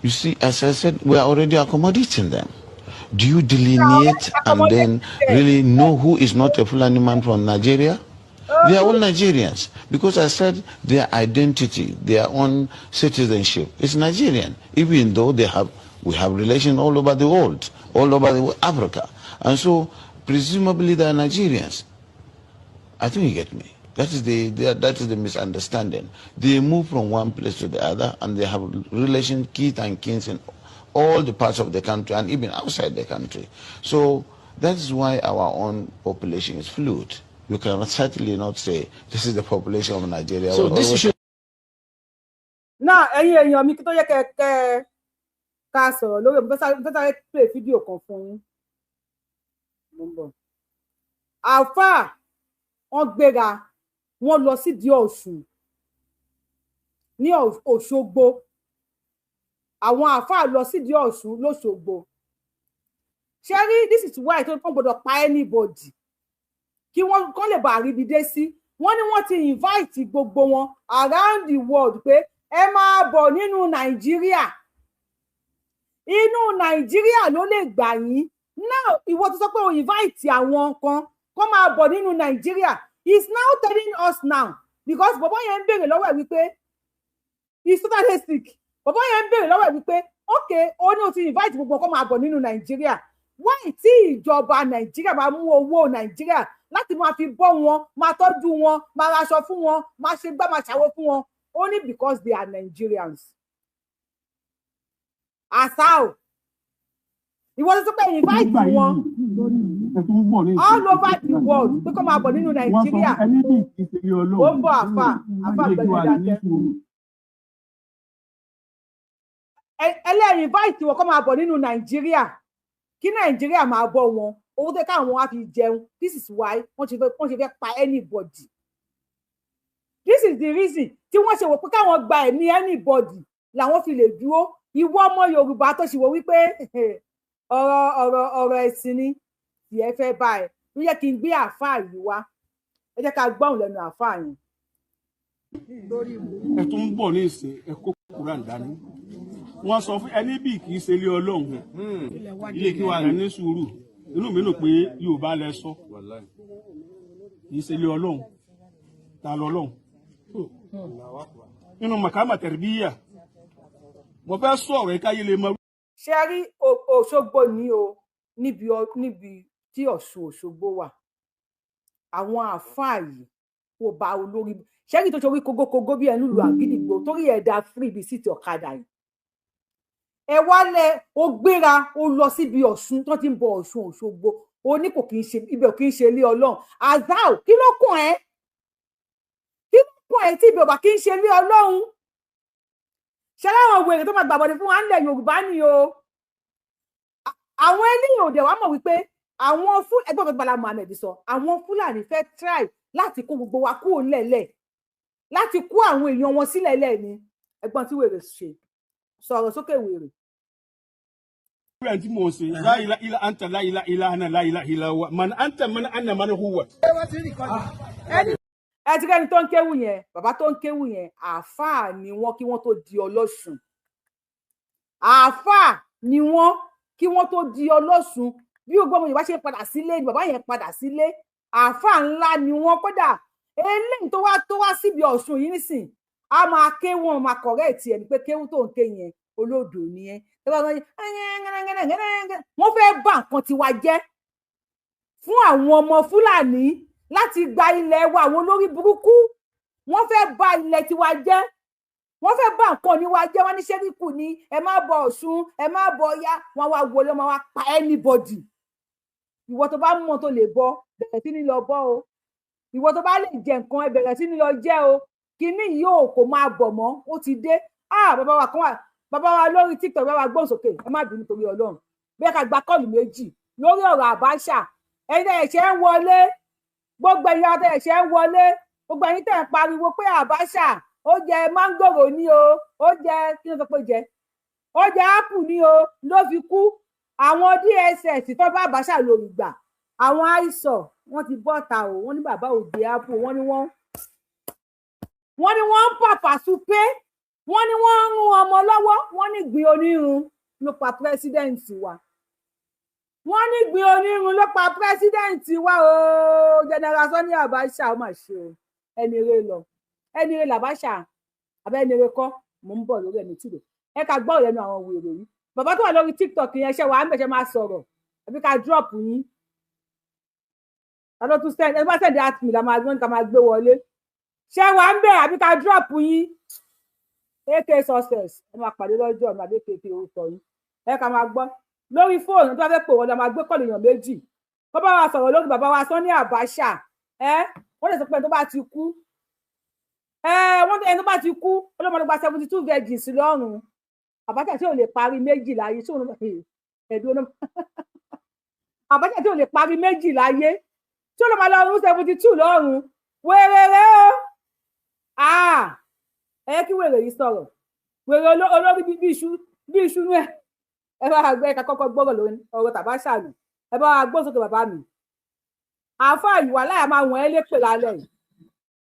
You see, as I said, we are already accommodating them. Do you delineate and then really know who is not a Fulani man from Nigeria? They are all Nigerians. Because I said their identity, their own citizenship is Nigerian, even though they have we have relations all over the world, all over the Africa. And so presumably they are Nigerians. I think you get me. That is the misunderstanding. They move from one place to the other, and they have relations, kith and kins in all the parts of the country and even outside the country. So that is why our own population is fluid. You can certainly not say this is the population of Nigeria. So this issue Náà, ẹ̀yin èèyàn mi, kí tó yẹ kẹ kẹ ká sọ̀rọ̀ lórí, mo fẹ́ sáré play fídíò kan fún yín. Mo ń bọ̀. Àáfàá, wọ́n gbéra, wọ́n lọ sídìí Ọ̀ṣun ní Òṣogbo. Àwọn àáfàá lọ sídìí Ọ̀ṣun lọ́ṣogbo. Ṣé rí, this is why tó wọ́n gbọ́dọ̀ pa anybody, kí wọ́n kán lè bá àríbi dé sí. Wọ́n ní wọ́n ti invite gbogbo wọn around the world pé ẹ máa bọ̀ nínú Nàìjíríà, inú Nàìjíríà ló lè gbà yín. Now, ìwọ tó sọ pé o invite àwọn kan kó máa bọ̀ nínú Nàìjíríà is now telling us now, because bọ̀bọ̀ yẹn ń béèrè lọ́wọ́ ẹ̀ wípé he is totally sick. Bọ̀bọ̀ yẹn ń béèrè lọ́wọ́ ẹ̀ wípé, okay, ó ní o ti invite gbogbo kó máa bọ̀ nínú Nàìjíríà, why tí ìjọba Nàìjíríà máa mú owó Nàìjíríà láti máa fi bọ́ wọn, máa tọ́jú wọn, máa raṣọ fún wọn, máa ṣe gbá, máa ṣàwó fún wọn? Only because they are Nigerians. Àṣà o, ìwọ tó sọ pé invite wọn all over the world pé kó máa bọ̀ nínú Nàìjíríà. Ó ń bọ̀, àfà, àfà gbẹ̀gbẹ̀ dákẹ́. Ẹlẹ́rìí invite wọn kó máa bọ̀ nínú Nàìjíríà, kí Nàìjíríà máa bọ́ wọn, owó tó káwọn á fi jẹun. This is why wọ́n ṣe fẹ́ pa anybody. This is the reason tí wọ́n ṣe wò pé káwọn gba ẹ̀mí anybody làwọn fi lè dúró. Ìwọ ọmọ Yorùbá tó ṣe wò wípé ọ̀rọ̀ ẹ̀sìn ni tí ẹ fẹ́ bá ẹ ló yẹ kí n gbé àáfàá yìí wá. Ẹ jẹ́ ká gbọ́hùn lẹ́nu àáfàá yẹn. Ẹ tún ń bọ̀ ní ìsìn, ẹ kó Kúrán dání. Wọ́n sọ fún ẹni bí kì í ṣe ilé Ọlọ́run, ilé kí wàá ní sùúrù. Inú mi nù pé Yorùbá lẹ sọ, kì í ṣe ilé Ọlọ́run. Ta lọ Ọlọ́run nínú màkàmà tẹ̀rẹ̀bíyà? Mo fẹ́ sọ̀rọ̀ ẹ káyé lè mọ. Ṣe rí, Òṣogbo ní o, níbi tí Ọ̀ṣun Òṣogbo wà. Àwọn àáfàá yìí kò bá olórí ṣẹ́rí tó ṣorí kógókógó bí ẹnu lu àgídìgbò torí ẹ̀dá free bíi seat ọ̀kadà yìí. Ẹ wálẹ̀, ó gbéra, ó lọ síbi Ọ̀ṣun tó ti ń bọ Ọ̀ṣun Òṣogbo. Ó ní kò kì í ṣe ibẹ̀, kì í ṣe ilé Ọlọ́run. Azao, kí ló kàn ẹ́? Kí ló kàn ẹ́ tí ibẹ̀ ò bá kì í ṣe ilé Ọlọ́run? Ṣe láwọn wèrè tó máa gbàbọ̀dé fún wa ńlẹ̀ Yorùbá ni o. Àwọn eléyìí ò dẹ̀ wá mọ̀ wípé àwọn fún ẹgbẹ́ ọ̀gbẹ́ Bala Muhammed sọ, àwọn Fúlàní fẹ́ try láti kó gbogbo wa kúrò ńlẹ̀lẹ̀, láti kó àwọn èèyàn wọn sílẹ̀ lẹ̀ ni. Ẹ̀gbọ́n tí wèrè ṣe sọ̀rọ̀ sókè, wèrè. Rẹ̀ tí mo ṣe la ilaha illa anta, la ilaha illa ana, la ilaha illa huwa, man anta, man ana, man huwa. Ẹ ti rẹ́ni tó ń kéwù yẹn, bàbá tó ń kéwù yẹn, àáfàá ni wọ́n kí wọ́n tó di ọlọ́sùn. Àáfàá ni wọ́n kí wọ́n tó di ọlọ́sùn. Bí gbogbo ọmọ Yorùbá ṣe padà sílé ni bàbá yẹn padà sílé. Àáfàá ńlá ni wọ́n. Kódà eléyìí tó wá síbi Ọ̀ṣun yìí nísìn, a máa ké wọn, máa correct ẹ̀ ní pé kéwù tó ń ké yẹn, olódò ni ẹ. Wọ́n fẹ́ bà nǹkan tiwa jẹ́ fún àwọn ọmọ Fúlàní láti gba ilẹ̀ wa. Àwọn olórí burúkú, wọ́n fẹ́ bà ilẹ̀ tiwa jẹ́, wọ́n fẹ́ bà nǹkan ní wa jẹ́. Wọ́n ní ṣẹ́ríkù ni ẹ má bọ Ọ̀ṣun, ẹ má bọ Ọya. Wọ́n wá wọlé, wọ́n wá pa anybody. Ìwọ tó bá mọ̀ tó lè bọ, bẹ̀rẹ̀ sí ní lọ bọ́ o. Ìwọ tó bá lè jẹ nǹkan, ẹ bẹ̀rẹ̀ sí ní lọ jẹ o. Kíní yìí ò kò máa bọ̀ mọ́, ó ti dé. Ah, bàbá wa kan wà, bàbá wa lórí TikTok, bàbá wa gbóhùn sókè. Ẹ má bínú torí Ọlọ́run, bí ẹ ká gba call méjì lórí ọ̀rọ̀ Abacha. Ẹ̀yin tẹ́ ẹ̀ṣẹ̀ ń wọlé, gbogbo ẹ̀yin tẹ́ ẹ̀ṣẹ̀ ń wọlé, gbogbo ẹ̀yin tẹ́ ẹ̀ ń pariwo pé Abacha ó jẹ mángòrò ní o, ó jẹ, kí ló sọ pé jẹ, ó jẹ apple ní o ló fi kú. Àwọn DSS tó bá Abacha lórí gbà, àwọn àìsàn wọn ti bọ́ta o. Wọ́n ní bàbá ò jẹ apple. Wọ́n ní wọ́n ń pàpà súpé, wọ́n ní wọ́n ń rún ọmọ lọ́wọ́. Wọ́n ní gbin onírun ló pa president wa. Wọ́n ní gbin onírun ló pa president wa o, General Sani Abacha. Ó mà ṣe o, ẹni rẹ lọ, ẹni rẹ làbáṣà àbẹ ẹni rẹ kọ́. Mò ń bọ̀ lórí ẹni tìrò. Ẹ ká gbọ́ ìlẹ́nu àwọn wèrè yìí. Bàbá tó wà lórí TikTok yẹn, ṣe wàá mẹ̀ṣẹ̀ máa sọ̀rọ̀ àbí ká drop yín? Ta ló tún send? Ẹ bá send at me la máa gbọ́n ká máa gbé wọlé. Ṣé wàá ń bẹ̀ àbí ká drop yín? Ak Success, ẹ máa pàdé lọ́jọ́ ọ̀nà àbí kéèké orúkọ yín. Ẹ ká máa gbọ́ lórí fóònù tó bá fẹ́ pè wọ́n la máa gbé call èèyàn méjì kó bá wa sọ̀rọ̀ lórí bàbá wa Sani Abacha. Ẹ wọ́n lè sọ pé ẹni tó bá ti kú, ẹ wọ́n ẹni tó bá ti kú, ọlọ́mọdé gba 72 virgins lọ́rùn. Abacha tí ò lè parí méjì láyé tí òun ẹ̀dùn náà. Abacha tí ò lè parí méjì láyé, tí ó lọ máa lọ rún 72 lọ́rùn wéréré o. Ẹ yẹ kí wèrè yìí sọ̀rọ̀, wèrè olórí bí iṣu nú ẹ. Ẹ bá gbé ẹka kọ́kọ́ gbọ́rọ̀ lórí ọ̀rọ̀ tàbáṣà nù, ẹ bá gbọ́ sókè bàbá mi. Àáfàá ìwà láyà máa wọ̀n ẹ́ lépè lálẹ́ yìí.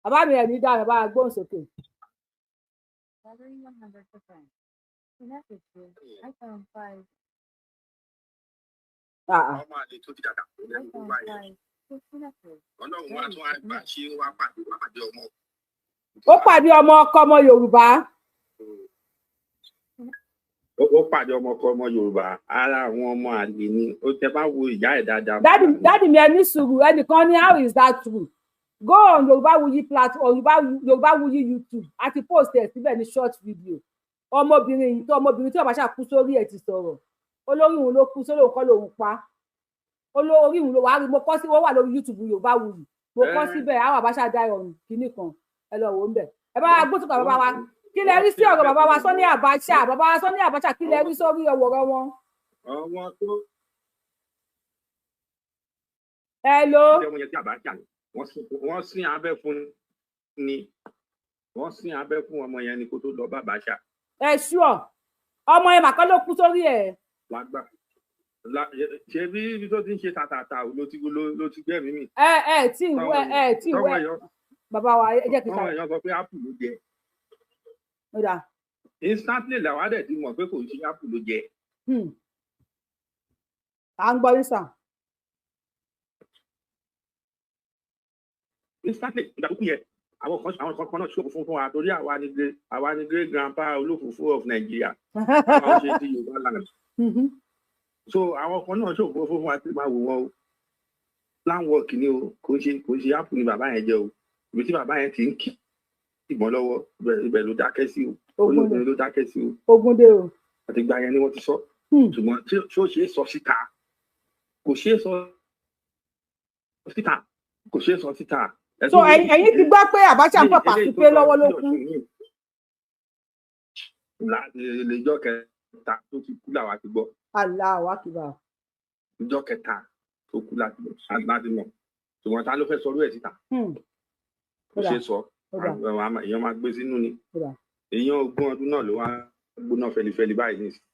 Bàbá mi ẹ̀ ní dáhùn, ẹ bá gbóhùn sókè. Ọmọ àlè tó ti dàgbà kó lẹ́nu gbogbo ayé. Ọlọ́run wa tún àgbà ṣe wá pàdé ọmọ. Ó pàdé ọmọ ọkọ ọmọ Yorùbá. Ó pàdé ọmọ ọkọ ọmọ Yorùbá. Ara àwọn ọmọ àlè ni ó tẹ bá wo ìyá ẹ̀ dáadáa. Dádì mi ẹ ní sùúrù, ẹnìkan ní how is that true? Go on Yorùbáwùyí platform, Yorùbáwùyí YouTube, àti post ẹ̀ síbẹ̀ ní short video. Ọmọbìnrin yìí tó ọmọbìnrin tí Abacha kú sórí ẹ̀ ti sọ̀rọ̀. Olórí òun ló kú sórí òun kọ́ lòun pa. Olórí òun ló wà á rí, mo kọ́ sí, wọ́n wà lórí YouTube Yorùbáwùyí. Mo kọ́ síbẹ̀ àwọn Abacha dá ọ̀run kìíní kan, ẹ lọ wò ó ń bẹ̀. Ẹ bá wa gbósùkà bàbá wa, kí lẹ rí sí ọ̀rọ̀ bàbá wa Sani Abacha? Bàbá wa Sani Abacha, kí lẹ rí sórí ọ̀rọ̀ wọn? Ọmọ tó. Hello. Wọ́n sín abẹ́ fún ni, wọ́n sín abẹ́ fún ọmọ yẹn ni kó tó lọ bá Abacha. Ẹ ṣúọ, ọmọ yẹn màkà ló kú sórí ẹ. Lágbà ṣe bí ibi tó ti ń ṣe tàtàtà ló ti gbẹ̀mí mi. Ẹ ẹ tí ìwé ẹ tí ìwé bàbá wa ẹ jẹ́ kí n sáré. Àwọn èèyàn sọ pé apple ló jẹ. Instantly làwọn àdẹ̀ ti mọ̀ pé kò sí apple ló jẹ. À ń gbọ́ yín sàn. Instantly ìgbà tó kú yẹ àwọn kan náà ṣòfò fún wa torí àwa ni great grandpa olófòfó of Nigeria. Àwọn ṣe ti Yorùbá land. So àwọn kan náà ṣòfò fún wa tí máa wò wọn o. Plan work ni o, kò ṣe apple ni bàbá yẹn jẹ o. Ibi tí bàbá yẹn ti ń kí ìbọn lọ́wọ́ ibẹ̀ ló dákẹ́ sí o. Olóògùn ló dákẹ́ sí o. Ogun dé o. Àti ìgbà yẹn ni wọ́n ti sọ. Ṣùgbọ́n tí ó ṣe é sọ síta, kò ṣe é sọ síta, kò ṣe é sọ síta. So ẹ̀yin ti gbọ́ pé Abacha ń pàpà sí pé lọ́wọ́ ló kú. Ìjọ kẹta tó ti kú làwa ti gbọ́. Allahu Akbar. Ìjọ kẹta tó kú láti mọ̀. Ṣùgbọ́n ta ló fẹ́ sọrú ẹ̀ síta? Kò ṣe sọ, èèyàn máa gbé sínú ni. Èèyàn 20 ọdún náà ló wá gbóná fẹlifẹli báyìí nísìnyí.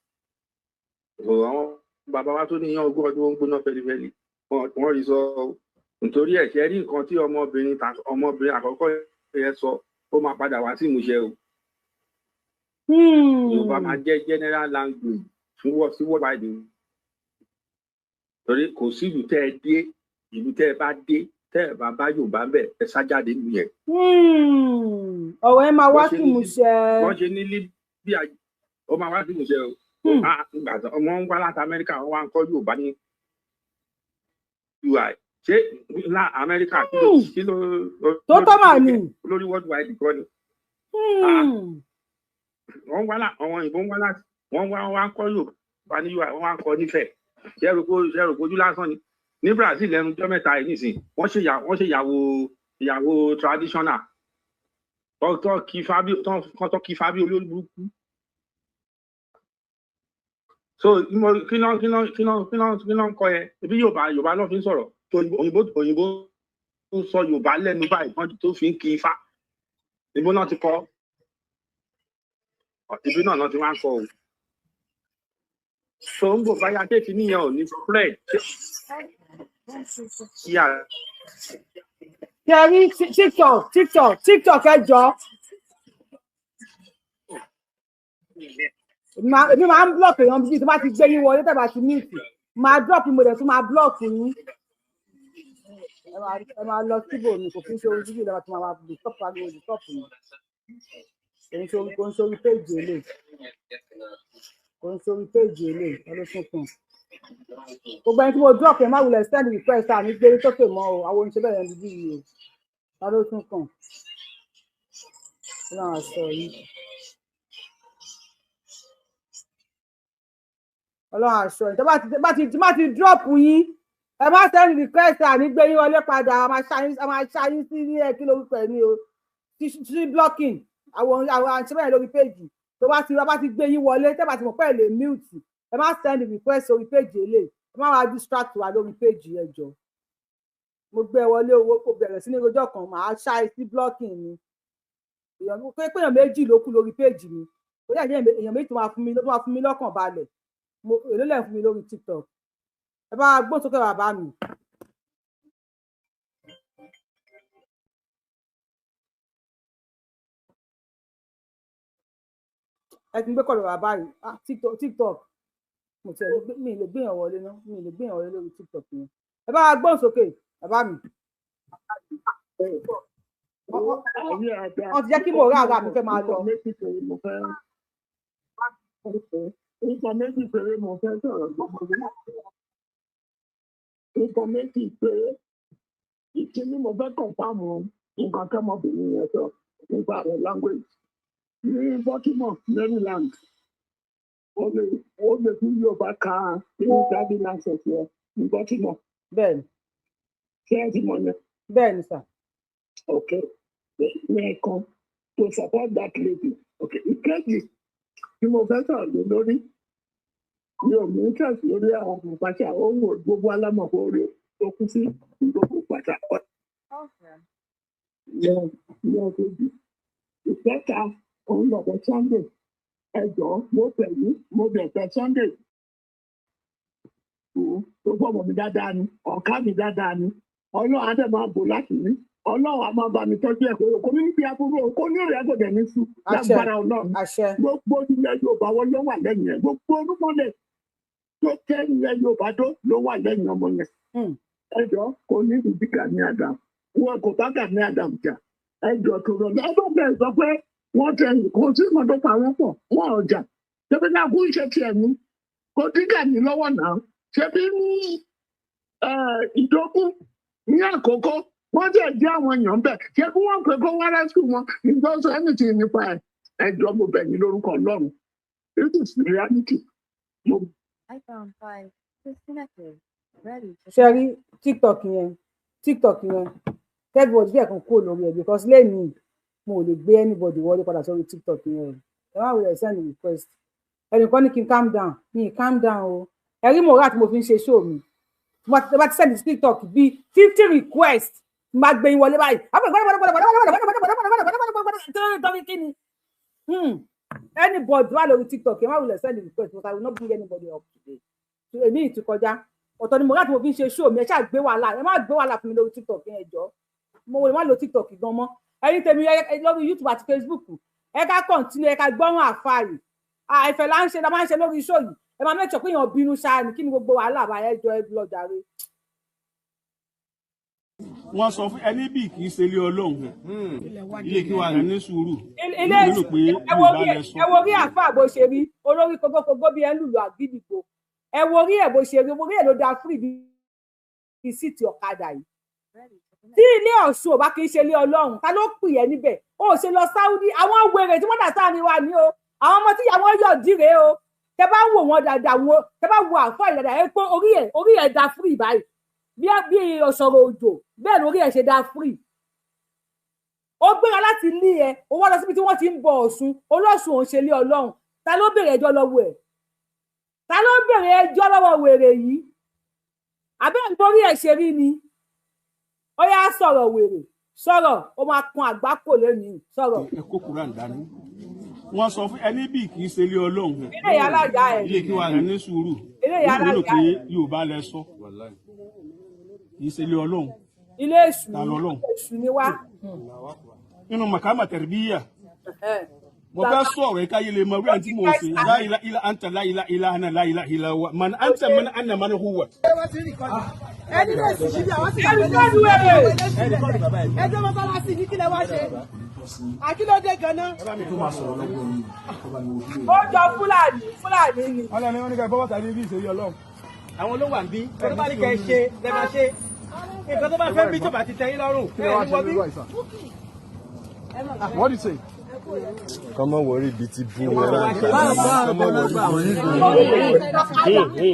Àwọn bàbá wa tó ní èèyàn 20 ọdún ó ń gbóná fẹlifẹli, wọ́n rí sọ. Nítorí ẹ̀ ṣe rí nǹkan tí ọmọbìnrin àkọ́kọ́ yẹn sọ, ó máa padà wá sí ìmúṣẹ o. Yorùbá máa jẹ́ general language fún sí worldwide o. Torí kò sí ìlú tẹ́ ẹ dé, ìlú tẹ́ ẹ bá dé, tẹ́ ẹ bá bá Yorùbá ń bẹ̀, ẹ sá jáde nínú yẹn. Ọ̀rọ̀ ẹ máa wá sí ìmúṣẹ. Wọ́n ṣe ní Libya, ó máa wá sí ìmúṣẹ o. Ọmọ ń wá láti Amẹ́ríkà, wọ́n wá ń kọ́ Yorùbá ní UI. Ṣé lá Amẹ́ríkà kí ló tó tọ́ mà ní lórí worldwide kọ́ ni. Wọ́n wá lá àwọn òyìnbó ń wá láti wọ́n wá ń kọ́ Yorùbá ní UI, wọ́n wá ń kọ́ nífẹ̀ẹ́. Ṣé rò kojú lásán ni? Ní Brazil lẹ́nu ọjọ́ mẹ́ta yìí nísìn, wọ́n ṣe ìyàwó traditional tó kí Fábíò olórí burúkú. So kí ló ń kọ yẹn? Ibi Yorùbá ló fi ń sọ̀rọ̀. Òyìnbó ń sọ Yorùbá lẹ́nu báyìí kan tó fi ń kí Ifá. Ibo náà ti kọ́, ibi náà ti wá ń kọ́ o. So ń bò báyà kéèkì níyẹn ò ní spread. Kẹrí TikTok ẹ jọ. Èmi máa ń block èèyàn bíi tó bá ti gbé yín wọlé tàbí àti míìtì. Máa drop mo dẹ̀ tún máa block yín. Ẹ máa lọ síbò mi, kò kí n ṣe orí fídíò lọ́wọ́ tí màá máa bù stop ariwo ní stop mi. Kò ń ṣe orí péjì èlé. Kò ń ṣe orí péjì èlé, ẹ ló tún kàn. Gbogbo ẹni tí mo drop ẹ má wulẹ̀ send request àmì gbé sókè mọ́ o, àwọn oníṣẹ́ bẹ̀rẹ̀ ní bíbí yìí o. Ta ló tún kàn? Kí ló ń sọ yìí? Ọlọ́run aṣọ yìí. Tó bá ti drop yín, ẹ má send request àní gbé yín wọlé padà, a máa ṣá yín sí ní ẹ kí lórúkọ ẹ ní o. Sí blocking àwọn àṣẹ bẹ́ẹ̀ lórí péjì. Tó bá ti gbé yín wọlé, tẹ́ bá ti mọ̀ pé ẹ lè mute, ẹ má send request orí péjì eléyìí. Ẹ Ẹ má wá distract wa lórí péjì. Ẹ jọ, mo gbé ẹ wọlé, owó kò bẹ̀rẹ̀ sí ní rojọ́ kan, màá ṣá ẹ sí blocking ni. Èèyàn pé èèyàn méjì ló kú lórí péjì mi. Ó yà jẹ́ èèyàn méjì tó máa fún mi lọ́kàn balẹ̀. Mo èló lẹ̀ fún mi lórí TikTok? Ẹ bá wa gbóhùn sókè, bàbá mi. Ẹ ti ń gbé kọ̀lọ̀ bàbá yìí. Ah, TikTok, TikTok, mo ti ẹ̀ lè gbé, mi ì lè gbéyàn wọlé ná, mi ì lè gbéyàn wọlé lórí TikTok yẹn. Ẹ bá wa gbóhùn sókè, bàbá mi. Wọ́n ti jẹ́ kí mo rà ara mi fẹ́ máa lọ. Nǹkan méjì péré mo fẹ́ sọ̀rọ̀ gbogbo mi. Nǹkan méjì péré. Ìkíní, mo fẹ́ confirm nǹkan tọ́mọbìnrin yẹn sọ nípa àwọn language. Ní Baltimore, Maryland, ó lè fi Yorùbá ka nínú driving license yẹn ní Baltimore. Bẹ́ẹ̀ni. Ṣé ẹ ti mọ̀ yẹn? Bẹ́ẹ̀ni sà. Okay. Ìyẹn kan to support that lady. Okay. Ìkejì tí mo fẹ́ sọ̀rọ̀ lé lórí, mi ò ní interest lórí àwọn pàṣẹ owó. Gbogbo alámọ̀pọ̀ orí tó kú sí gbogbo pàṣẹ yẹn kejì. Ìkẹta, òun lọ̀pọ̀ Sunday. Ẹ jọ̀ọ́, mo bẹ̀ yín, mo bẹ̀ fẹ́ Sunday tó gbọ́mọ̀ mi dáadáa ni, ọ̀ká mi dáadáa ni. Ọlọ́run á dẹ̀ máa bò láti rí, Ọlọ́run á máa bá mi tọ́jú ẹ̀ kó ní níbi aburú, kó ní ìrẹ́ kò dẹ̀ ní sùn lágbára Ọlọ́run. Àṣẹ. Gbogbo ilẹ̀ Yorùbá wọn ló wà lẹ́yìn ẹ̀, gbogbo orúmọlẹ̀ tó tẹ́ ilẹ̀ Yorùbá tó ló wà lẹ́yìn ọmọ yẹn. Ẹ jọ̀ọ́, kò ní ìdí Gani Adams, wọn kò bá Gani Adams jà. Ẹ jọ̀ọ́, tó rọ ẹ bá bẹ́ẹ̀ sọ pé wọ́n tẹ kò sí nǹkan tó pa wọ́n pọ̀, wọn ò jà. Ṣebí náà kú iṣẹ́ tiẹ̀ ní kò dín Gani lọ́wọ́ náà. Ṣebí ní ìdókù ní àkókò wọ́n tẹ̀ jẹ́ àwọn èèyàn bẹ́ẹ̀, ṣé kí wọ́n pè kó wá rescue wọn? Ìjọsọ anything nípa ẹ̀. Ẹ jọ̀ọ́, mo bẹ̀ yín lórúkọ Ọlọ́run. It is reality. Mo iPhone 5 disconnected. Ready to Ṣe rí TikTok yẹn, TikTok yẹn, everybody fẹ́ kàn kúrò lórí ẹ̀, because lẹ́yìn mo ò lè gbé anybody wọlé padà sórí TikTok yẹn o. Ẹ má wulẹ̀ send request. Ẹnìkan ní kí n calm down, mi ì calm down o. Ẹ rí mòrá tí mo fi ń ṣe show mi, mo bá ti send TikTok bíi 50 request, máa gbé yín wọlé báyìí. Torí kí ni anybody wà lórí TikTok, ẹ má wulẹ̀ send request, but I will not bring anybody up today. Èmi ì ti kọjá. Ọ̀tọ̀ ni mo láti mo fi ń ṣe show mi. Ẹ ṣáà gbé wàhálà, ẹ má gbé wàhálà fún mi lórí TikTok yẹn jọ. Mo lè má lo TikTok gan mọ́. Ẹ̀yin tèmi lórí YouTube àti Facebook, ẹ ká continue, ẹ ká gbọ́ràn àfààrí àìfẹ́ là ń ṣe, la máa ń ṣe lórí show yìí. Ẹ máa make sure pé èèyàn bínú ṣáà ní. Kí ni gbogbo wàhálà bá? Ẹ jọ, ẹ lọ jàre. Wọ́n sọ fún ẹni bí kì í ṣe ilé Ọlọ́run, ilé kí wàá ní sùúrù. Ilé Inú mi dùn pé ẹ wo Yorùbá orí lẹ sọ. Ẹ wo orí àáfàá bó ṣe rí, olórí kókókókó bí ẹ ń lùlù àgídìgbò. Ẹ wo orí ẹ bó ṣe rí, orí ẹ ló da fún ìbí seat ọ̀kadà yìí. Tí ilé Ọ̀ṣun ò bá kì í ṣe ilé Ọlọ́run, ta ló pè ẹ́ níbẹ̀? Ó ṣe lọ Sáúdí. Àwọn wèrè tí wọ́n dà sáàrin wa ní o, àwọn ọmọ tí ìyàwó yọ̀ díre o. Tẹ bá wò wọn dáadáa, wọn tẹ bá wo àáfàá yìí dáadáa, ẹ pé orí ẹ da free báyìí bí ọ̀sọ̀rọ̀ òjò. Bẹ́ẹ̀ lórí ẹ ṣe da free. Ó gbéra láti ilé ẹ, ó wá lọ síbi tí wọ́n ti ń bọ Ọ̀ṣun. Olóṣùn òun ṣe ilé Ọlọ́run. Ta ló béèrè ẹjọ́ lọ́wọ́ ẹ̀? Ta ló béèrè ẹjọ́ lọ́wọ́ wèrè yìí? Àbẹ́ ìborí ẹ̀ ṣe rí ni. Ó yá, sọ̀rọ̀, wèrè, sọ̀rọ̀. Ó máa kan àgbákò lónìí. Sọ̀rọ̀. Ẹ kó Quran dání. Wọ́n sọ fún ẹni bí kì í ṣe ilé Ọlọ́run, Ilé ìyá aláya ẹ̀. Ilé kí wàá ní sùúrù. Ilé ìyá Inú mi dùn aláya pé ẹ̀. Yorùbá lẹ sọ, kì í ṣe ilé Ọlọ́run. Ilé èṣù. Ta lọ́lọ́run? Èṣù ni wá. Nínú màkàmà tẹ̀rẹ̀bíyà, mo fẹ́ sọ̀rọ̀ ẹ káyé lè mọ wíwá tí mo ṣe. La ilaha illa anta, la ilaha illa ana, la ilaha illa huwa, man anta, man ana, man huwa. Ẹni lè sì síbi àwọn sì Ẹni tó lu wèrè. Ẹjọ́ mọ́sálásí ní kílẹ̀ wá ṣe àkílódé ganan. Ó jọ Fúlàní, Fúlàní ni. Ọlọ́run ní wọn ní ká bọ́ bàtà ní ibi ìṣèlú Ọlọ́run. Àwọn ló wà ń bí nǹkan tó bá ní kẹ́ ẹ ṣe lẹ́ máa ṣe. Nǹkan tó bá fẹ́ bí tó bá ti tẹ́ yín lọ́rùn ẹ ní wọ́n bí. What do you say? Kọ́mọ wọrí bíi ti bú wọn náà. Kọ́mọ wọrí bíi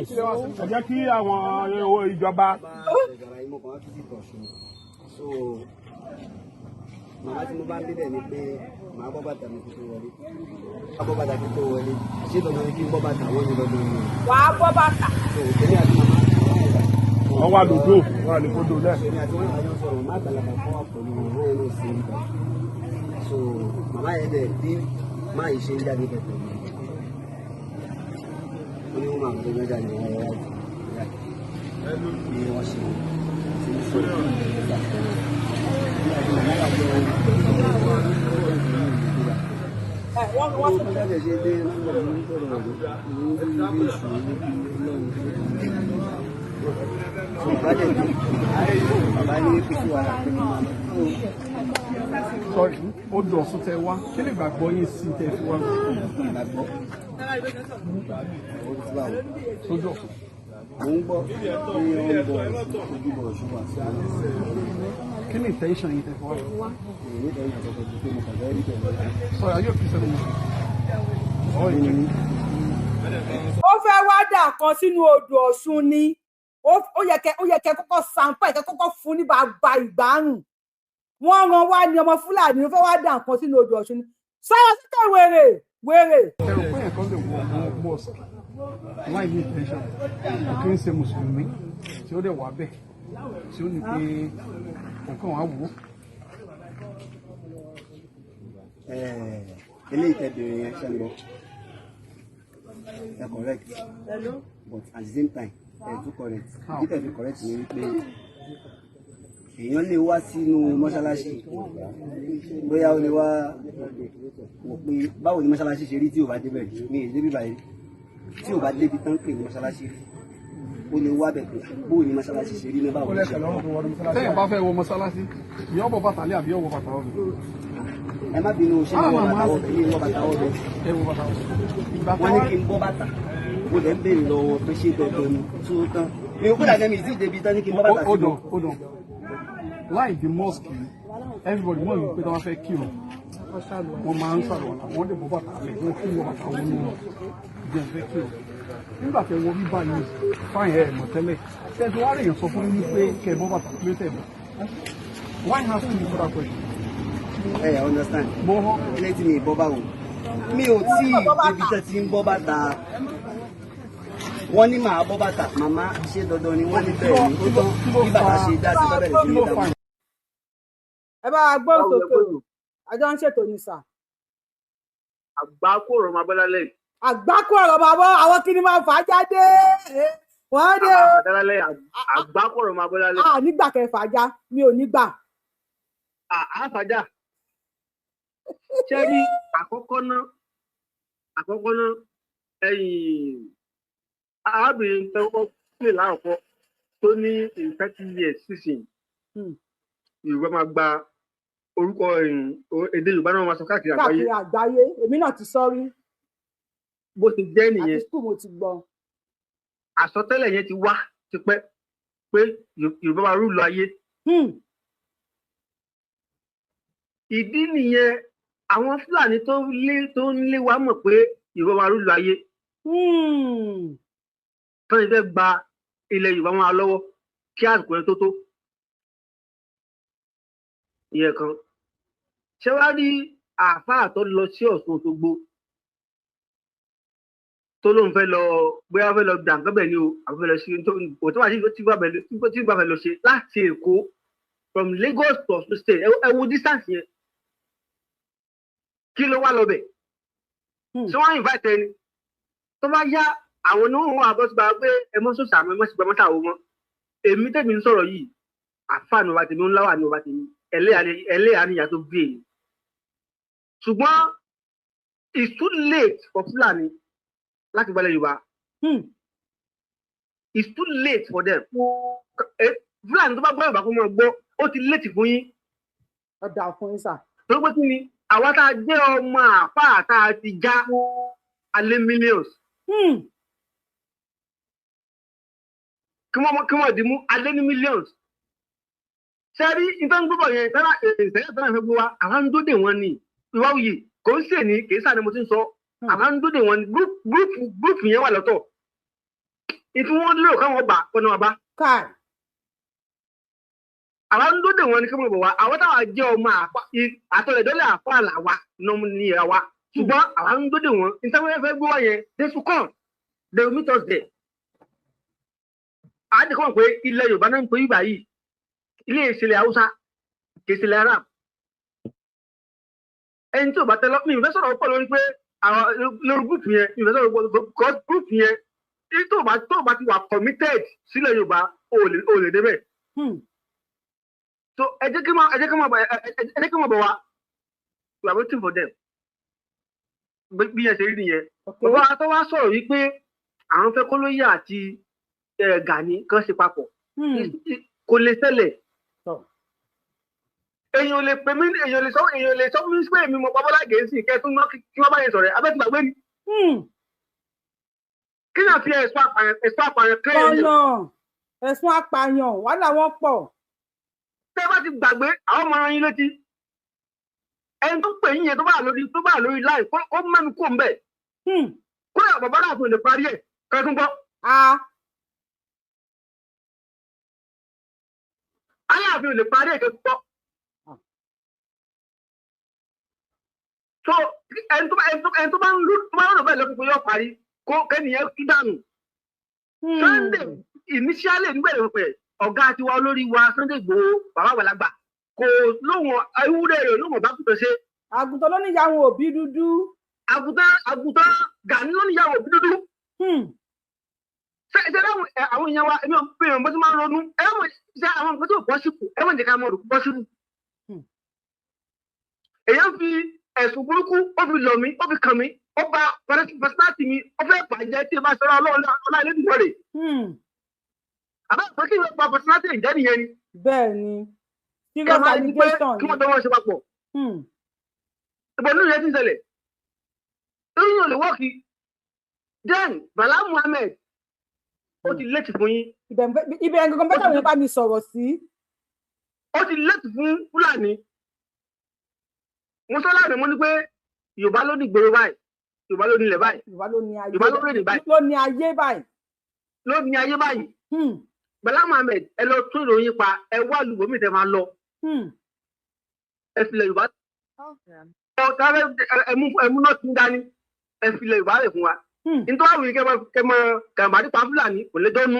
Ẹ jẹ́ kí àwọn owó ìjọba. So màmá tí mo bá ń débẹ̀ ni pé màá bọ́ bàtà mi kí tó wọlé, màá bọ́ bàtà kí tó wọlé. Ṣé dandan ni kí n bọ́ bàtà? Wọ́n ní dandan ni. Wàá bọ́ bàtà. So èmi àti màmá. Wọ́n wà lódò, wọ́n lè fodò lẹ̀. Èmi àti wọn àjọ sọ̀rọ̀, má àgbàlagbà kan wà pẹ̀lú wọn, wọ́n yẹn ló ṣe é gbà. So màmá yẹn dẹ̀ bí má yìí ṣe ń jáde bẹ̀ pẹ̀lú. Ó ní wọ́n máa gbé mẹ́jà ní wọ́n wá bí wọ́n ṣe ṣe ń sọ̀rọ̀ nígbà tó bí àti màmá yà jọ Wọ́n ó jáde ṣe dé lọ́wọ́ ní sọ̀rọ̀ ní bí èṣù ní bí ọlọ́run tó bá dẹ̀ dé bàbá ní kò sí wàhálà pé kí n máa lọ. Sorry, odò Ọ̀ṣun tẹ wá, kí lè gbàgbọ́ yín sí tẹ fi wá? Ìgbàgbọ́ ó ti bá wọn. Sójú Ọ̀ṣun. Mò ń gbọ́ pé wọ́n ń bọ̀ ojúbọ Ọ̀ṣun wà sí àwọn. Kí ni intention yín tẹ fi wá? Èmi ní ìtọ́jú àkọ́kọ́ ju pé mo kàn fẹ́ rí pẹ̀lú. Sorry, are you a Christian or Muslim? Or a Jew? Ó fẹ́ wá dà kan sínú odò Ọ̀ṣun ni. Ó yẹ kẹ kọ́kọ́ sanpa, kẹ kọ́kọ́ fún ní bàbá ìgbárùn. Wọ́n ràn wá ní ọmọ Fúlàní, ó fẹ́ wá dà kan sínú odò Ọ̀ṣun ni. Sọ̀rọ̀ sókè, wèrè wèrè. Ẹ rò pé ẹ̀kan lè wọ ọmọ mosque láì ní intention, kò kí ń ṣe mùsùlùmí, tí ó dẹ̀ wà bẹ́ẹ̀, tí ó ní pé nǹkan wà wò ó? Eléyìí tẹ bèrè yẹn, ṣe ń gbọ́, ẹ correct, but at the same time ẹ tún correct. Ìdí tẹ̀ fi correct ni wípé èèyàn lè wá sínú mọ́ṣáláṣí, bóyá ó lè wá wò pé báwo ni mọ́ṣáláṣí ṣe rí tí ò bá débẹ̀ rí. Mi ì débi báyìí tí ò bá débi tán pè ní mọ́ṣáláṣí rí, ó lè wá bẹ̀ pé báwo ni mọ́ṣáláṣí ṣe rí ní, báwo ni ṣe pọ̀. Tẹ́yìn bá fẹ́ wọ mọ́sálásí, yọ bọ́ bàtà lé àbí yọ wọ bàtà ọ̀bẹ? Ẹ má bínú, ṣé mi wọ bàtà wọbẹ̀? Mi wọ bàtà wọbẹ̀. Ẹ wọ bàtà ọ̀bẹ. Ìgbà Wọ́n ní kí n bọ́ bàtà, mo dẹ̀ ń béèrè lọ́wọ́ pé ṣé dandan ni tó tán mi ò kódà gẹ́mi ìdí débi tán ní kí n bọ́ bàtà sí. Hold on, hold on. Láì di mosque yìí, everybody mọ̀ wípé tí wọ́n fẹ́ kírun, wọ́n máa ń ṣàlùwàlá, wọ́n dẹ̀ bọ́ bàtà lẹ̀, wọ́n fún wọ bàtà wọn nù jẹ́ fẹ́ kírun. Nígbà tẹ wọ bíbá yìí, fáyìn ẹ̀ mọ̀ tẹ́lẹ̀. Ṣé tí wàá rí èèyàn sọ fún yín pé kẹ́ ẹ bọ́ bàtà ló tẹ̀ bọ̀? Why ask you for that question? Ẹ yà understand. Mo hàn. Ilé tí mi bọ́ báwo, mi ò tí ì débi tán ti ń bọ́ bàtà. Wọ́n ní màá bọ́ bàtà, màmá ṣé dandan ni? Wọ́n ní bẹ́ẹ̀ ni. Ó tán, bí bàbá ṣe dá sí bẹ́ẹ̀ sí ní dàgbà. Ẹ bá wa gbóhùn sókè o, àjọ ń ṣètò ní sà. Àgbákò ọ̀rọ̀ máa bọ́lá lẹ́yìn. Àgbákò ọ̀rọ̀ máa bọ́ àwọn kí ni máa fà á jáde wọ́n dé o. Àgbákò ọ̀rọ̀ máa bọ́lá lẹ́yìn. A nígbà kẹfà já, mi ò ní gbà. Àfàjà ṣé rí àkọ́kọ́ ná, ẹ̀yìn arábìnrin tó kọ́ pè láàkọ́ tó ní in 30 years sísìn, Yorùbá máa gba orúkọ, èdè Yorùbá náà máa sọ káàkiri àgbáyé. Káàkiri àgbáyé, èmi náà ti sọ rí. Bó ti jẹ́ nìyẹn. Àti school mo ti gbọ́. Àsọtẹ́lẹ̀ yẹn ti wá tipẹ́ pé Yorùbá máa rule ayé. Ìdí nìyẹn, àwọn Fúlàní tó ń lé wa mọ̀ pé Yorùbá máa rule ayé, tó ń fẹ́ gba ilẹ̀ Yorùbá máa lọ́wọ́ kí àsìkò yẹn tó tó. Ìyẹn kan. Ṣé wàá rí àáfàá tó lọ sí Ọ̀ṣun Òṣogbo, tó lóun fẹ́ lọ, bóyá fẹ́ lọ gbà nǹkan bẹ̀ ni o, àbí fẹ́ lọ sí òtún wà tí bá fẹ́ lọ ṣe láti Èkó, from Lagos to Ọ̀ṣun State, ẹ wo distance yẹn, kí ló wá lọ bẹ̀? Ṣé wọ́n invite ẹni tó bá yá àwọn ní wọn àbọ̀ sí pé ẹ mọ́ sọ̀sà àmọ́ ẹ mọ́ sí gbàmọ́ sáwọ́ mọ́? Èmi tẹ̀mí ń sọ̀rọ̀ yìí, àfáà ni ọba tèmi, ńlá wà ní ọba tèmi, ẹlẹ́yà ni ìyá tó bí èyí. Ṣùgbọ́n it's too late for Fúlàní láti gbalẹ̀ Yorùbá. It's too late for them. Fúlàní tó bá gbọ́ Yorùbá kó máa gbọ́, ó ti late fún yín. Ó dà fún yín sà. Tó pé kí ni àwa tá a jẹ́ ọmọ àfáà tá a ti já alẹ́ millions. Kí wọ́n dì mú alẹ́ ní millions. Sẹ́rí nǹkan gbọ́bọ̀ yẹn tẹ́lá ìṣẹ̀lẹ̀ tẹ́lá fẹ́ gbé wa, àwa ń dóde wọn ni. Ìwà òye kò ń sè ní kì í sáà ni mo ti ń sọ, àwa ń dóde wọn ni. Group yẹn wà lọ́tọ̀, ìtí wọ́n lérò káwọn gbà kọ́nà wa bá. Àwa ń dóde wọn ni kí wọ́n bọ̀ wá. Àwọn táwa jẹ́ ọmọ àtọ̀lẹ̀dọ́lẹ̀ àfa làwa ní àwa, ṣùgbọ́n àwa ń dóde wọn. Nítorí wọ́n fẹ́ gbé wá yẹn, they should come, they will meet us there. Á dẹ̀ kọ́ mọ̀ pé ilẹ̀ Yorùbá náà ń pè ibà yìí, ilé ìṣẹ̀lẹ̀ Haúsá, kì í ṣẹlẹ̀ Arab. Ẹni tí ò bá tẹ́lọ́, mi ò fẹ́ sọ̀rọ̀ pọ̀ lórí pé àwọn lórí group yẹn, mi ò fẹ́ sọ̀rọ̀ pọ̀ because group yẹn tí tó bá ti wà committed sílẹ̀ Yorùbá, ò lè débẹ̀. So ẹ jẹ́ kí máa bọ̀ wá. We are waiting for them. Bí yẹn ṣe rí nìyẹn. Bàbá wa tó wá sọ̀rọ̀ wípé àwọn fẹ́ kólóyè àti Gani kan ṣe papọ̀, kò lè ṣẹlẹ̀. Èèyàn ò lè pè mí, èèyàn lè sọ fún mi pé èmi mọ̀ Bọ́lá Gẹ̀ẹ́sì kẹ́ tún mọ́ kí wọ́n bá yẹn sọ̀rọ̀ abẹ́ ti gbàgbé ni. Kí náà fi ẹ̀sùn apààyàn kẹ́yìn? Ọ̀nà ẹ̀sùn apààyàn, wàhálà wọn pọ̀. Tẹ́ bá ti gbàgbé, àwọn ọmọ yín létí. Ẹni tó pè yín yẹn tó bá lórí láì kó mẹ́nu kó ń bẹ̀. Kódà bàbá náà fún lè parí ẹ̀ kẹ́tún gbọ́. Aláàfin ò lè parí ẹ̀ kẹ́tún gbọ́. So ẹni tó bá ń lù tó bá ń rò bẹ́ẹ̀ lọ́kùnkùn yóò parí kó kẹ́niyẹn tú dànù. Sunday initially nígbà pé ọ̀gá tiwa, olórí wa Sunday Igboho, bàbá àgbàlagbà, kò lóhùn ewúrẹ́ rẹ̀ lóhùn bá kùtọ̀ ṣe. Àgùntàn ló níyàwó òbí dúdú. Àgùntàn Gani ló níyàwó òbí dúdú. Ṣe láwọn àwọn èèyàn wa, èmi ò bèèrè bó ti máa ń ronú. Ẹ wọ́n ṣe àwọn nǹkan tó possible, ẹ wọ́n jẹ́ ká mọ̀ rò possible. Èèyàn fi ẹ̀sùn burúkú, ó fi lọ̀ mí, ó fi kàn mí, ó bà personality mi, ó fẹ́ bàjẹ́ tí ẹ bá sọ̀rọ̀ ọlọ́run ọlá ilé ìdìbò rẹ̀. Àbá ìpè kí ìwé pa personality ìjẹ́ nìyẹn ni. Bẹ́ẹ̀ ni, serious allegation. Kí wọ́n tọwọ́ ṣe papọ̀. Ìbọn nínú yẹn ti ń ṣẹlẹ̀. Lóyún ò lè wọ́ọ̀kì. Then Bala Muhammed, ó ti late fún yín. Ibẹ̀ gangan bẹ́ẹ̀ káwọn yẹn bá mi sọ̀rọ̀ sí. Ó ti late fún Fúlàní. Mo sọ láàrin, mo ní pé Yorùbá ló ní ìgboro báyìí, Yorùbá ló ní ilẹ̀ báyìí. Yorùbá ló ní ayé. Yorùbá ló ní báyìí. Ló ní ayé báyìí. Ló ní ayé báyìí. Bala Muhammed, ẹ lọ tún ìròyìn pa, ẹ wá lùbọ́mì tẹ máa lọ. Ẹ filẹ̀ Yorùbá ẹmú náà ti ń dání, ẹ filẹ̀ Yorùbá rẹ̀ fún wa. Nítorí àwọn yìí kẹmọ kàmbá nípa Fúlàní kò lè dọ́nu.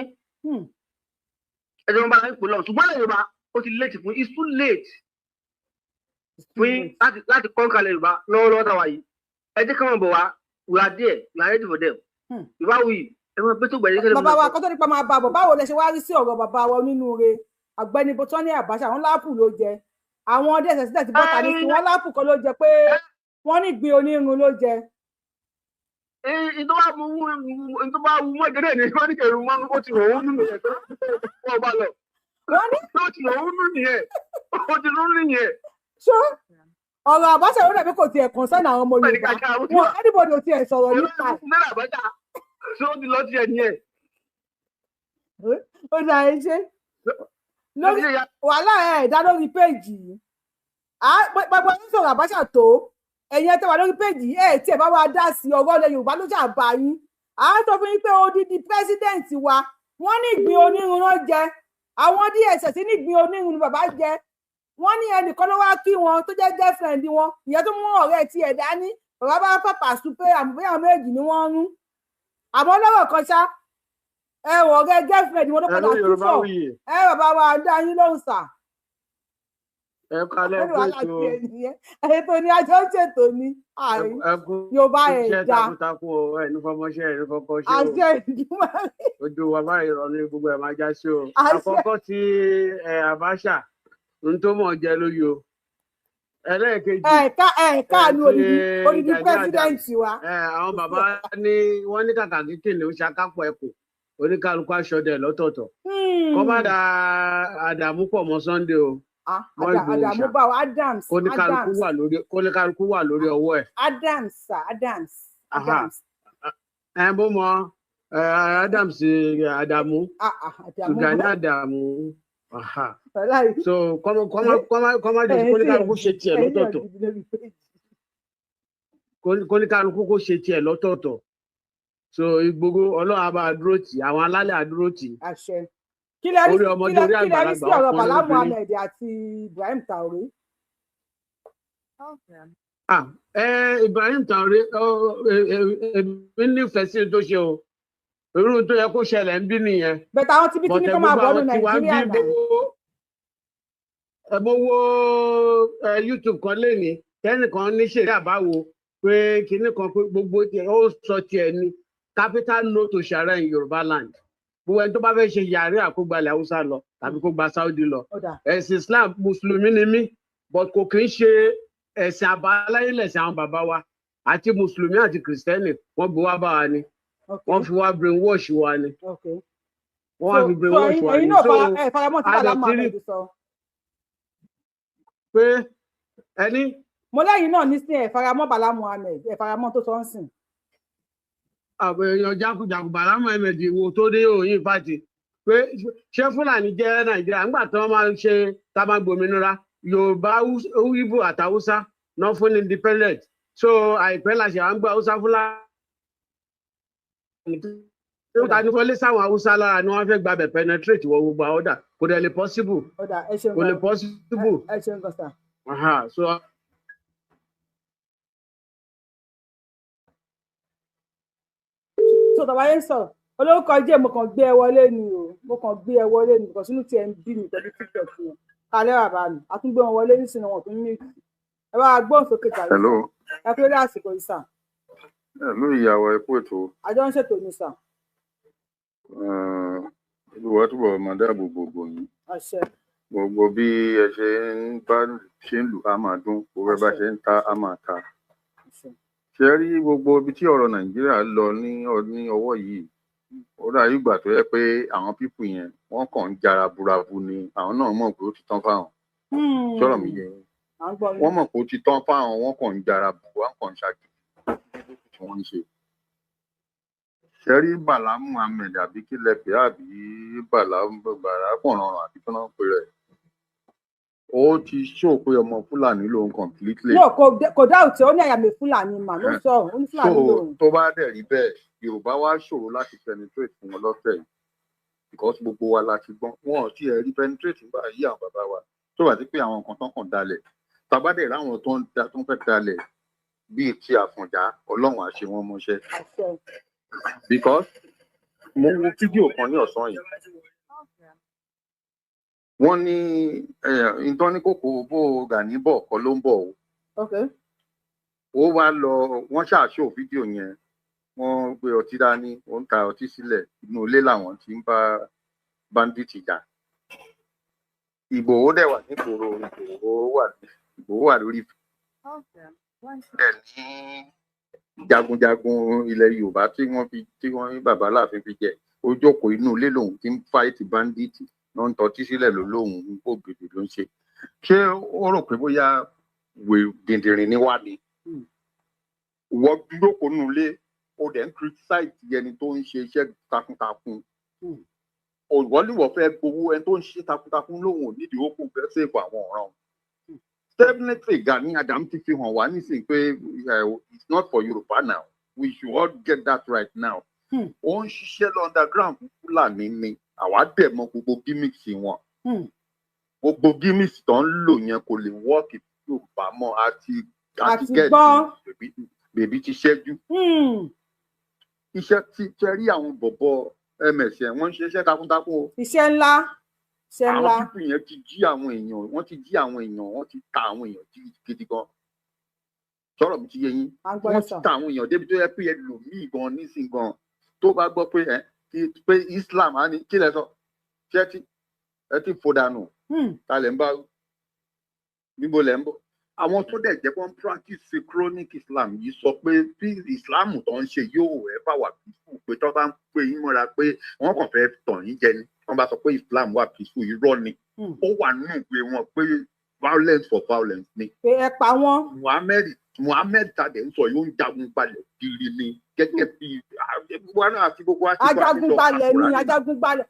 Ẹjọ́ wọn bá ń pè lọ, ṣùgbọ́n ilẹ̀ Yorùbá, ó ti late fún, it's too late fún yín láti conquer ilẹ̀ Yorùbá lọ́wọ́lọ́wọ́ táwa yìí. Ẹ jẹ́ kí wọ́n bọ̀ wá. We are there, we are ready for them. Yorùbá wuyì, ẹ máa bẹ́ tó gbẹ̀yẹ kẹ́lẹ́. Bàbá wa, kọ́tọ́ nípa máa bá bọ̀, báwo lẹ ṣe wá rí sí ọ̀rọ̀ bàbá wa onínúure Ọ̀gbẹ́ni Sani Abacha? Àwọn láàpù ló jẹ, àwọn DSS ti bọ́ta ní tí wọ́n láàpù kan ló jẹ, pé wọ́n ní ìgbín onírun ló jẹ. Ìtọ́ bá wú mọ́ ìgẹ́dẹ́ ni wọ́n ní kẹrù mọ́, ó ti rọ̀ ó nínú yẹn tó wọ́n bá lọ. Wọ́n ní ó ti rọ̀ ó nínú nìyẹn, ó ti rọ̀ ó nínú nìyẹn. Ṣé ọ̀rọ̀ Abacha ló dàbí kò tiẹ̀ concern àwọn ọmọ Yorùbá wọn? Anybody ò tiẹ̀ sọ̀rọ̀ nípa ẹ̀. Náírà Abacha, ṣé ó ti lọ tiẹ̀ nìyẹn? Ó dà, ẹ ṣe lórí wàhálà ẹ̀ dá lórí péèjì yìí. Gbogbo ẹni sọ̀rọ̀ Abacha tó, ẹ̀yin ẹ tẹ́ wà lórí péèjì yìí, ẹ̀ tí ẹ̀ bá wa dá sí ọ̀rọ̀ ilẹ̀ Yorùbá ló ṣàbà yín. À ń sọ fún yín pé odidi president wa, wọ́n ní ìgbín onírun ló jẹ. Àwọn DSS ní ìgbín onírun ni bàbá jẹ. Wọ́n ní ẹnìkan ló wá kí wọn tó jẹ́ girlfriend wọn, ìyẹn tó mú ọ̀rẹ́ tiẹ̀ dání, bàbá bá pàpà sùn pé àmọ́ àwọn méjì ni wọ́n ń rún. Àmọ́ lọ́rọ̀ kan ṣá, ẹ wọ̀ ọ̀rẹ́ girlfriend wọn ló padà tún fọ̀. Ẹ bàbá wa, dá yín lóhùn sà. Ẹ kalẹ̀. Kó ètò ètò ni àjọ ń ṣètò ní àárín Yorùbá ẹ̀ iṣẹ́ dá takuntakun o, ẹ ní fọmọṣẹ́, ẹ ní fọkọṣẹ́ o. Àṣẹ ìdúmọ̀. Ojú wa báyìí rọ ní gbogbo ẹ̀ máa já sí o. Àṣẹ. Àkọ́kọ́ ti ẹ Abacha ń tó mọ̀ jẹ lóye o. Ẹlẹ́ẹ̀kejì ẹ̀ka ẹ̀ka nu odidi Gani president Adams. wa. Ẹ àwọn bàbá ní wọ́n ní kàkà kíkìnì ó ṣakápọ̀ ẹkùn, oníkálukú aṣọdẹ lọ́tọ̀ọ̀tọ̀. Kọ́ má da Àdàmú pọ̀ mọ́ Sunday o. Mọ́ Ìgbòho Àdàmú ṣá. bá wa, Adams. Kóníkálukú Adams. wà lórí, kóníkálukú wà lórí ọwọ́ ẹ̀. Adams sir, Adams. Aha. Adams. Ẹ bó mọ ẹ Adams, Àdàmú. Ah ah, Àdàmú. Gani Àdàmú. Aha. Wàláhì. So kọ́mọ jẹ́ kóníkálukú ṣe tiẹ̀ Ẹ̀yin lọ́tọ̀ọ̀tọ̀. ọ̀gidi lórí péjì. Kóníkálukú kó ṣe tiẹ̀ lọ́tọ̀ọ̀tọ̀. So Ìgbòho, Ọlọ́run á bá a dúró tì, àwọn alálẹ̀ á dúró tì. Àṣẹ. Kí lẹ rí Orí ọmọdé, orí kí lẹ rí sí àgbàlagbà, ọ̀rọ̀ ọkùnrin, Bala obìnrin. Muhammed àti Ibrahim Traoré? Ah, ẹ Ibrahim Traoré, èmi nífẹ̀ẹ́ sí tó ṣe o. Irú tó yẹ kó ṣẹlẹ̀ ń bí nìyẹn. Bẹ̀tẹ̀ àwọn tibí tí ní kó máa bọ̀ ní Nàìjíríà náà. Mo wo YouTube kan lénìí, tẹ́nìkan ní ṣèlú àbáwo pé kinní kan pé gbogbo tiẹ̀ ó sọ tiẹ̀ ni capital no to Sharia in Yorùbá land. Gbogbo ẹni tó bá fẹ́ ṣe Sharia kó gbalẹ̀ Haúsá lọ tàbí kó gba Saudi lọ. Ẹ̀sìn Islam, Mùsùlùmí ni mí, but kò kì í ṣe ẹ̀sìn àbáláyé lẹ̀sìn àwọn bàbá wa. Àti Mùsùlùmí àti Kìrìsìtẹ́nì wọ́n bu wá bá wa ni, wọ́n fi wá brainwash wa ni, wọ́n wá fi brainwash wa ni. So faramọ́ tí Bala Muhammed sọ. Pé ẹni. Mo lẹ́yìn náà nísìnyí ẹ̀ faramọ́ Bala Muhammed, ẹ̀ faramọ́ tó sọ ń sìn. Àwọn èèyàn jákujàku Bala Muhammed wo tó dé òyìn fàtì pé ṣé Fúlàní jẹ́ Nàìjíríà nígbà tí wọ́n máa ń ṣe tá a máa gbòmìnira Yorùbá, Ìgbò àtàwùsá náà fún independent. So àìpẹ́ la ṣe à ń gbọ́ Haúsá Fúlàní tó ta ní wọlé sáwọn Haúsá lára ni wọ́n fẹ́ gbabẹ̀ penetrate wọ gbogbo àwọn ọ̀dà, kò dẹ̀ lè possible, kò lè possible. Ẹ ṣeun gan sa. So so tàbá yẹn sọ̀rọ̀ olórúkọ jẹ́, mo kàn gbé ẹ wọlé ni o, mo kàn gbé ẹ wọlé ni because inú tiẹ̀ ń bí mi pẹ̀lú TikTok yẹn. Kálẹ́ bàbá mi, a tún gbé wọn wọlé nísìnyí, wọn tún mí. Ẹ bá gbóhùn sókè jàre. Hello. Ẹ kú lórí àsìkò yìí sà. Hello ìyàwó, ẹ kú ètò. Àjọ ń ṣètò ní sà. Olúwa túbọ̀ máa dáàbò gbogbo yín. Àṣẹ. Gbogbo bí ẹ ṣe ń bá ṣe ń lù á máa dún, gbogbo ẹ bá ṣe ń ta á máa ta. Ṣe rí gbogbo ibi tí ọ̀rọ̀ Nàìjíríà lọ ní ọwọ́ yìí, ó dàbí ìgbà tó yẹ pé àwọn pípù yẹn wọ́n kàn ń jara burabu ni, àwọn náà mọ̀ pé ó ti tán fáwọn. Sọ̀rọ̀ mi yẹn, wọ́n mọ̀ pé ó ti tán fáwọn, wọ́n kàn ń jara bù, wọ́n kàn ń ṣàkíyèsí tí wọ́n ń ṣe. Ṣe rí Bala Muhammed àbí kí lẹ pè àbí Bala Bàrà pọ̀nrọ̀rùn àbí kí wọ́n pè rẹ̀, ó ti ṣó pé ọmọ Fúlàní lòun completely. No, kò dáhùn tí ó ní àyàmì Fúlàní mà ló sọ, ó ní Fúlàní lòun. Tó bá dẹ̀ rí bẹ́ẹ̀, Yorùbá wá ṣòro láti penetrate fún wọn lọ́tẹ̀ yìí because gbogbo wa la ti gbọ́n, wọn ò tiẹ̀ rí penetrate nígbà yí àwọn bàbá wa tó wà sí pé àwọn nǹkan tán kàn dalẹ̀, tàbá dẹ̀ ráwọn tó ń fẹ́ dalẹ̀ bíi ti Àfọ̀njá, Ọlọ́run á ṣe wọ́n mọ́ṣẹ́. Because mo wo fídíò kan ní ọ̀sán yìí, wọ́n ní nǹkan ní kòkó bó Gani bọ̀ kọ́ ló ń bọ̀ o. Ó wá lọ, wọ́n ṣàṣò fídíò yẹn, wọ́n gbé ọtí dání, ó ń ta ọtí sílẹ̀, inú ilé làwọn ti ń bá bandit jà. Ìgbòho dẹ̀ wà nígboro, Ìgbòho wà lórí dẹ̀ ní jagunjagun ilẹ̀ Yorùbá tí wọ́n fi tí wọ́n ní bàbá Aláàfin fi jẹ, ó jókòó inú ilé lòun ti ń fáìtì bandit ló ń tọ́tí sílẹ̀ ló lóun kó gèdè ló ń ṣe. Ṣé ó rò pé bóyá dìndìnrín ni wá ni? Wọ́n jókòó nínú ilé, ó dẹ̀ ń criticize ẹni tó ń ṣe iṣẹ́ takuntakun. Òwòlíwọ̀ fẹ́ gbowó ẹni tó ń ṣe takuntakun lòun ò nídìí ó kò fẹ́ sèfù àwọn ọ̀ràn. Definitely Gani Adams ti fi hàn wá nísìnyí pé it's not for Yorùbá now, we should all get that right now. Ó ń ṣiṣẹ́ lọ underground fún Fúlàní ni, àwa dẹ̀ mọ̀ gbogbo gimmicks wọn. Gbogbo gimmicks tó ń lò yẹn kò lè work Yorùbá mọ́, àti gẹ̀ẹ́dì bèbí ti ṣẹ́jú. Iṣẹ́ tí ṣe rí àwọn bọ̀bọ̀ ms yẹn, wọ́n ń ṣe iṣẹ́ takuntakun o. Iṣẹ́ ńlá, iṣẹ́ ńlá. Àwọn pípù yẹn ti jí àwọn èèyàn, wọ́n ti jí àwọn èèyàn, wọ́n ti ta àwọn èèyàn gidi gan. Sọ̀rọ̀ mi ti yé yín, wọ́n ti ta àwọn èèyàn débi tó yẹ pé ẹlòmíì gan nísìn gan tó bá gbọ́ pé ẹ pé Islam á ní kí lẹ sọ, ṣé ẹ ti fò dànù, ta lẹ ń bá níbo lẹ ń bọ̀. Àwọn tó dẹ̀ jẹ́ wọ́n practice chronic Islam yìí sọ pé bí Islam tó ń ṣe yóò ẹ bá wà peaceful, pé tó bá ń pè yín mọ́ra pé wọ́n kàn fẹ́ tàn yín jẹ ni, wọ́n bá sọ pé Islam wà peaceful, irọ́ ni. Ó wà nínú ìwé wọn pé violence for violence ni. Pé ẹ pa wọ́n. Muhammed tadé ń sọ yóò ń jagun balẹ̀ kiri ni gẹ́gẹ́ bí wọn náà àti gbogbo àti ajagunbalẹ̀ ni, ajagunbalẹ̀.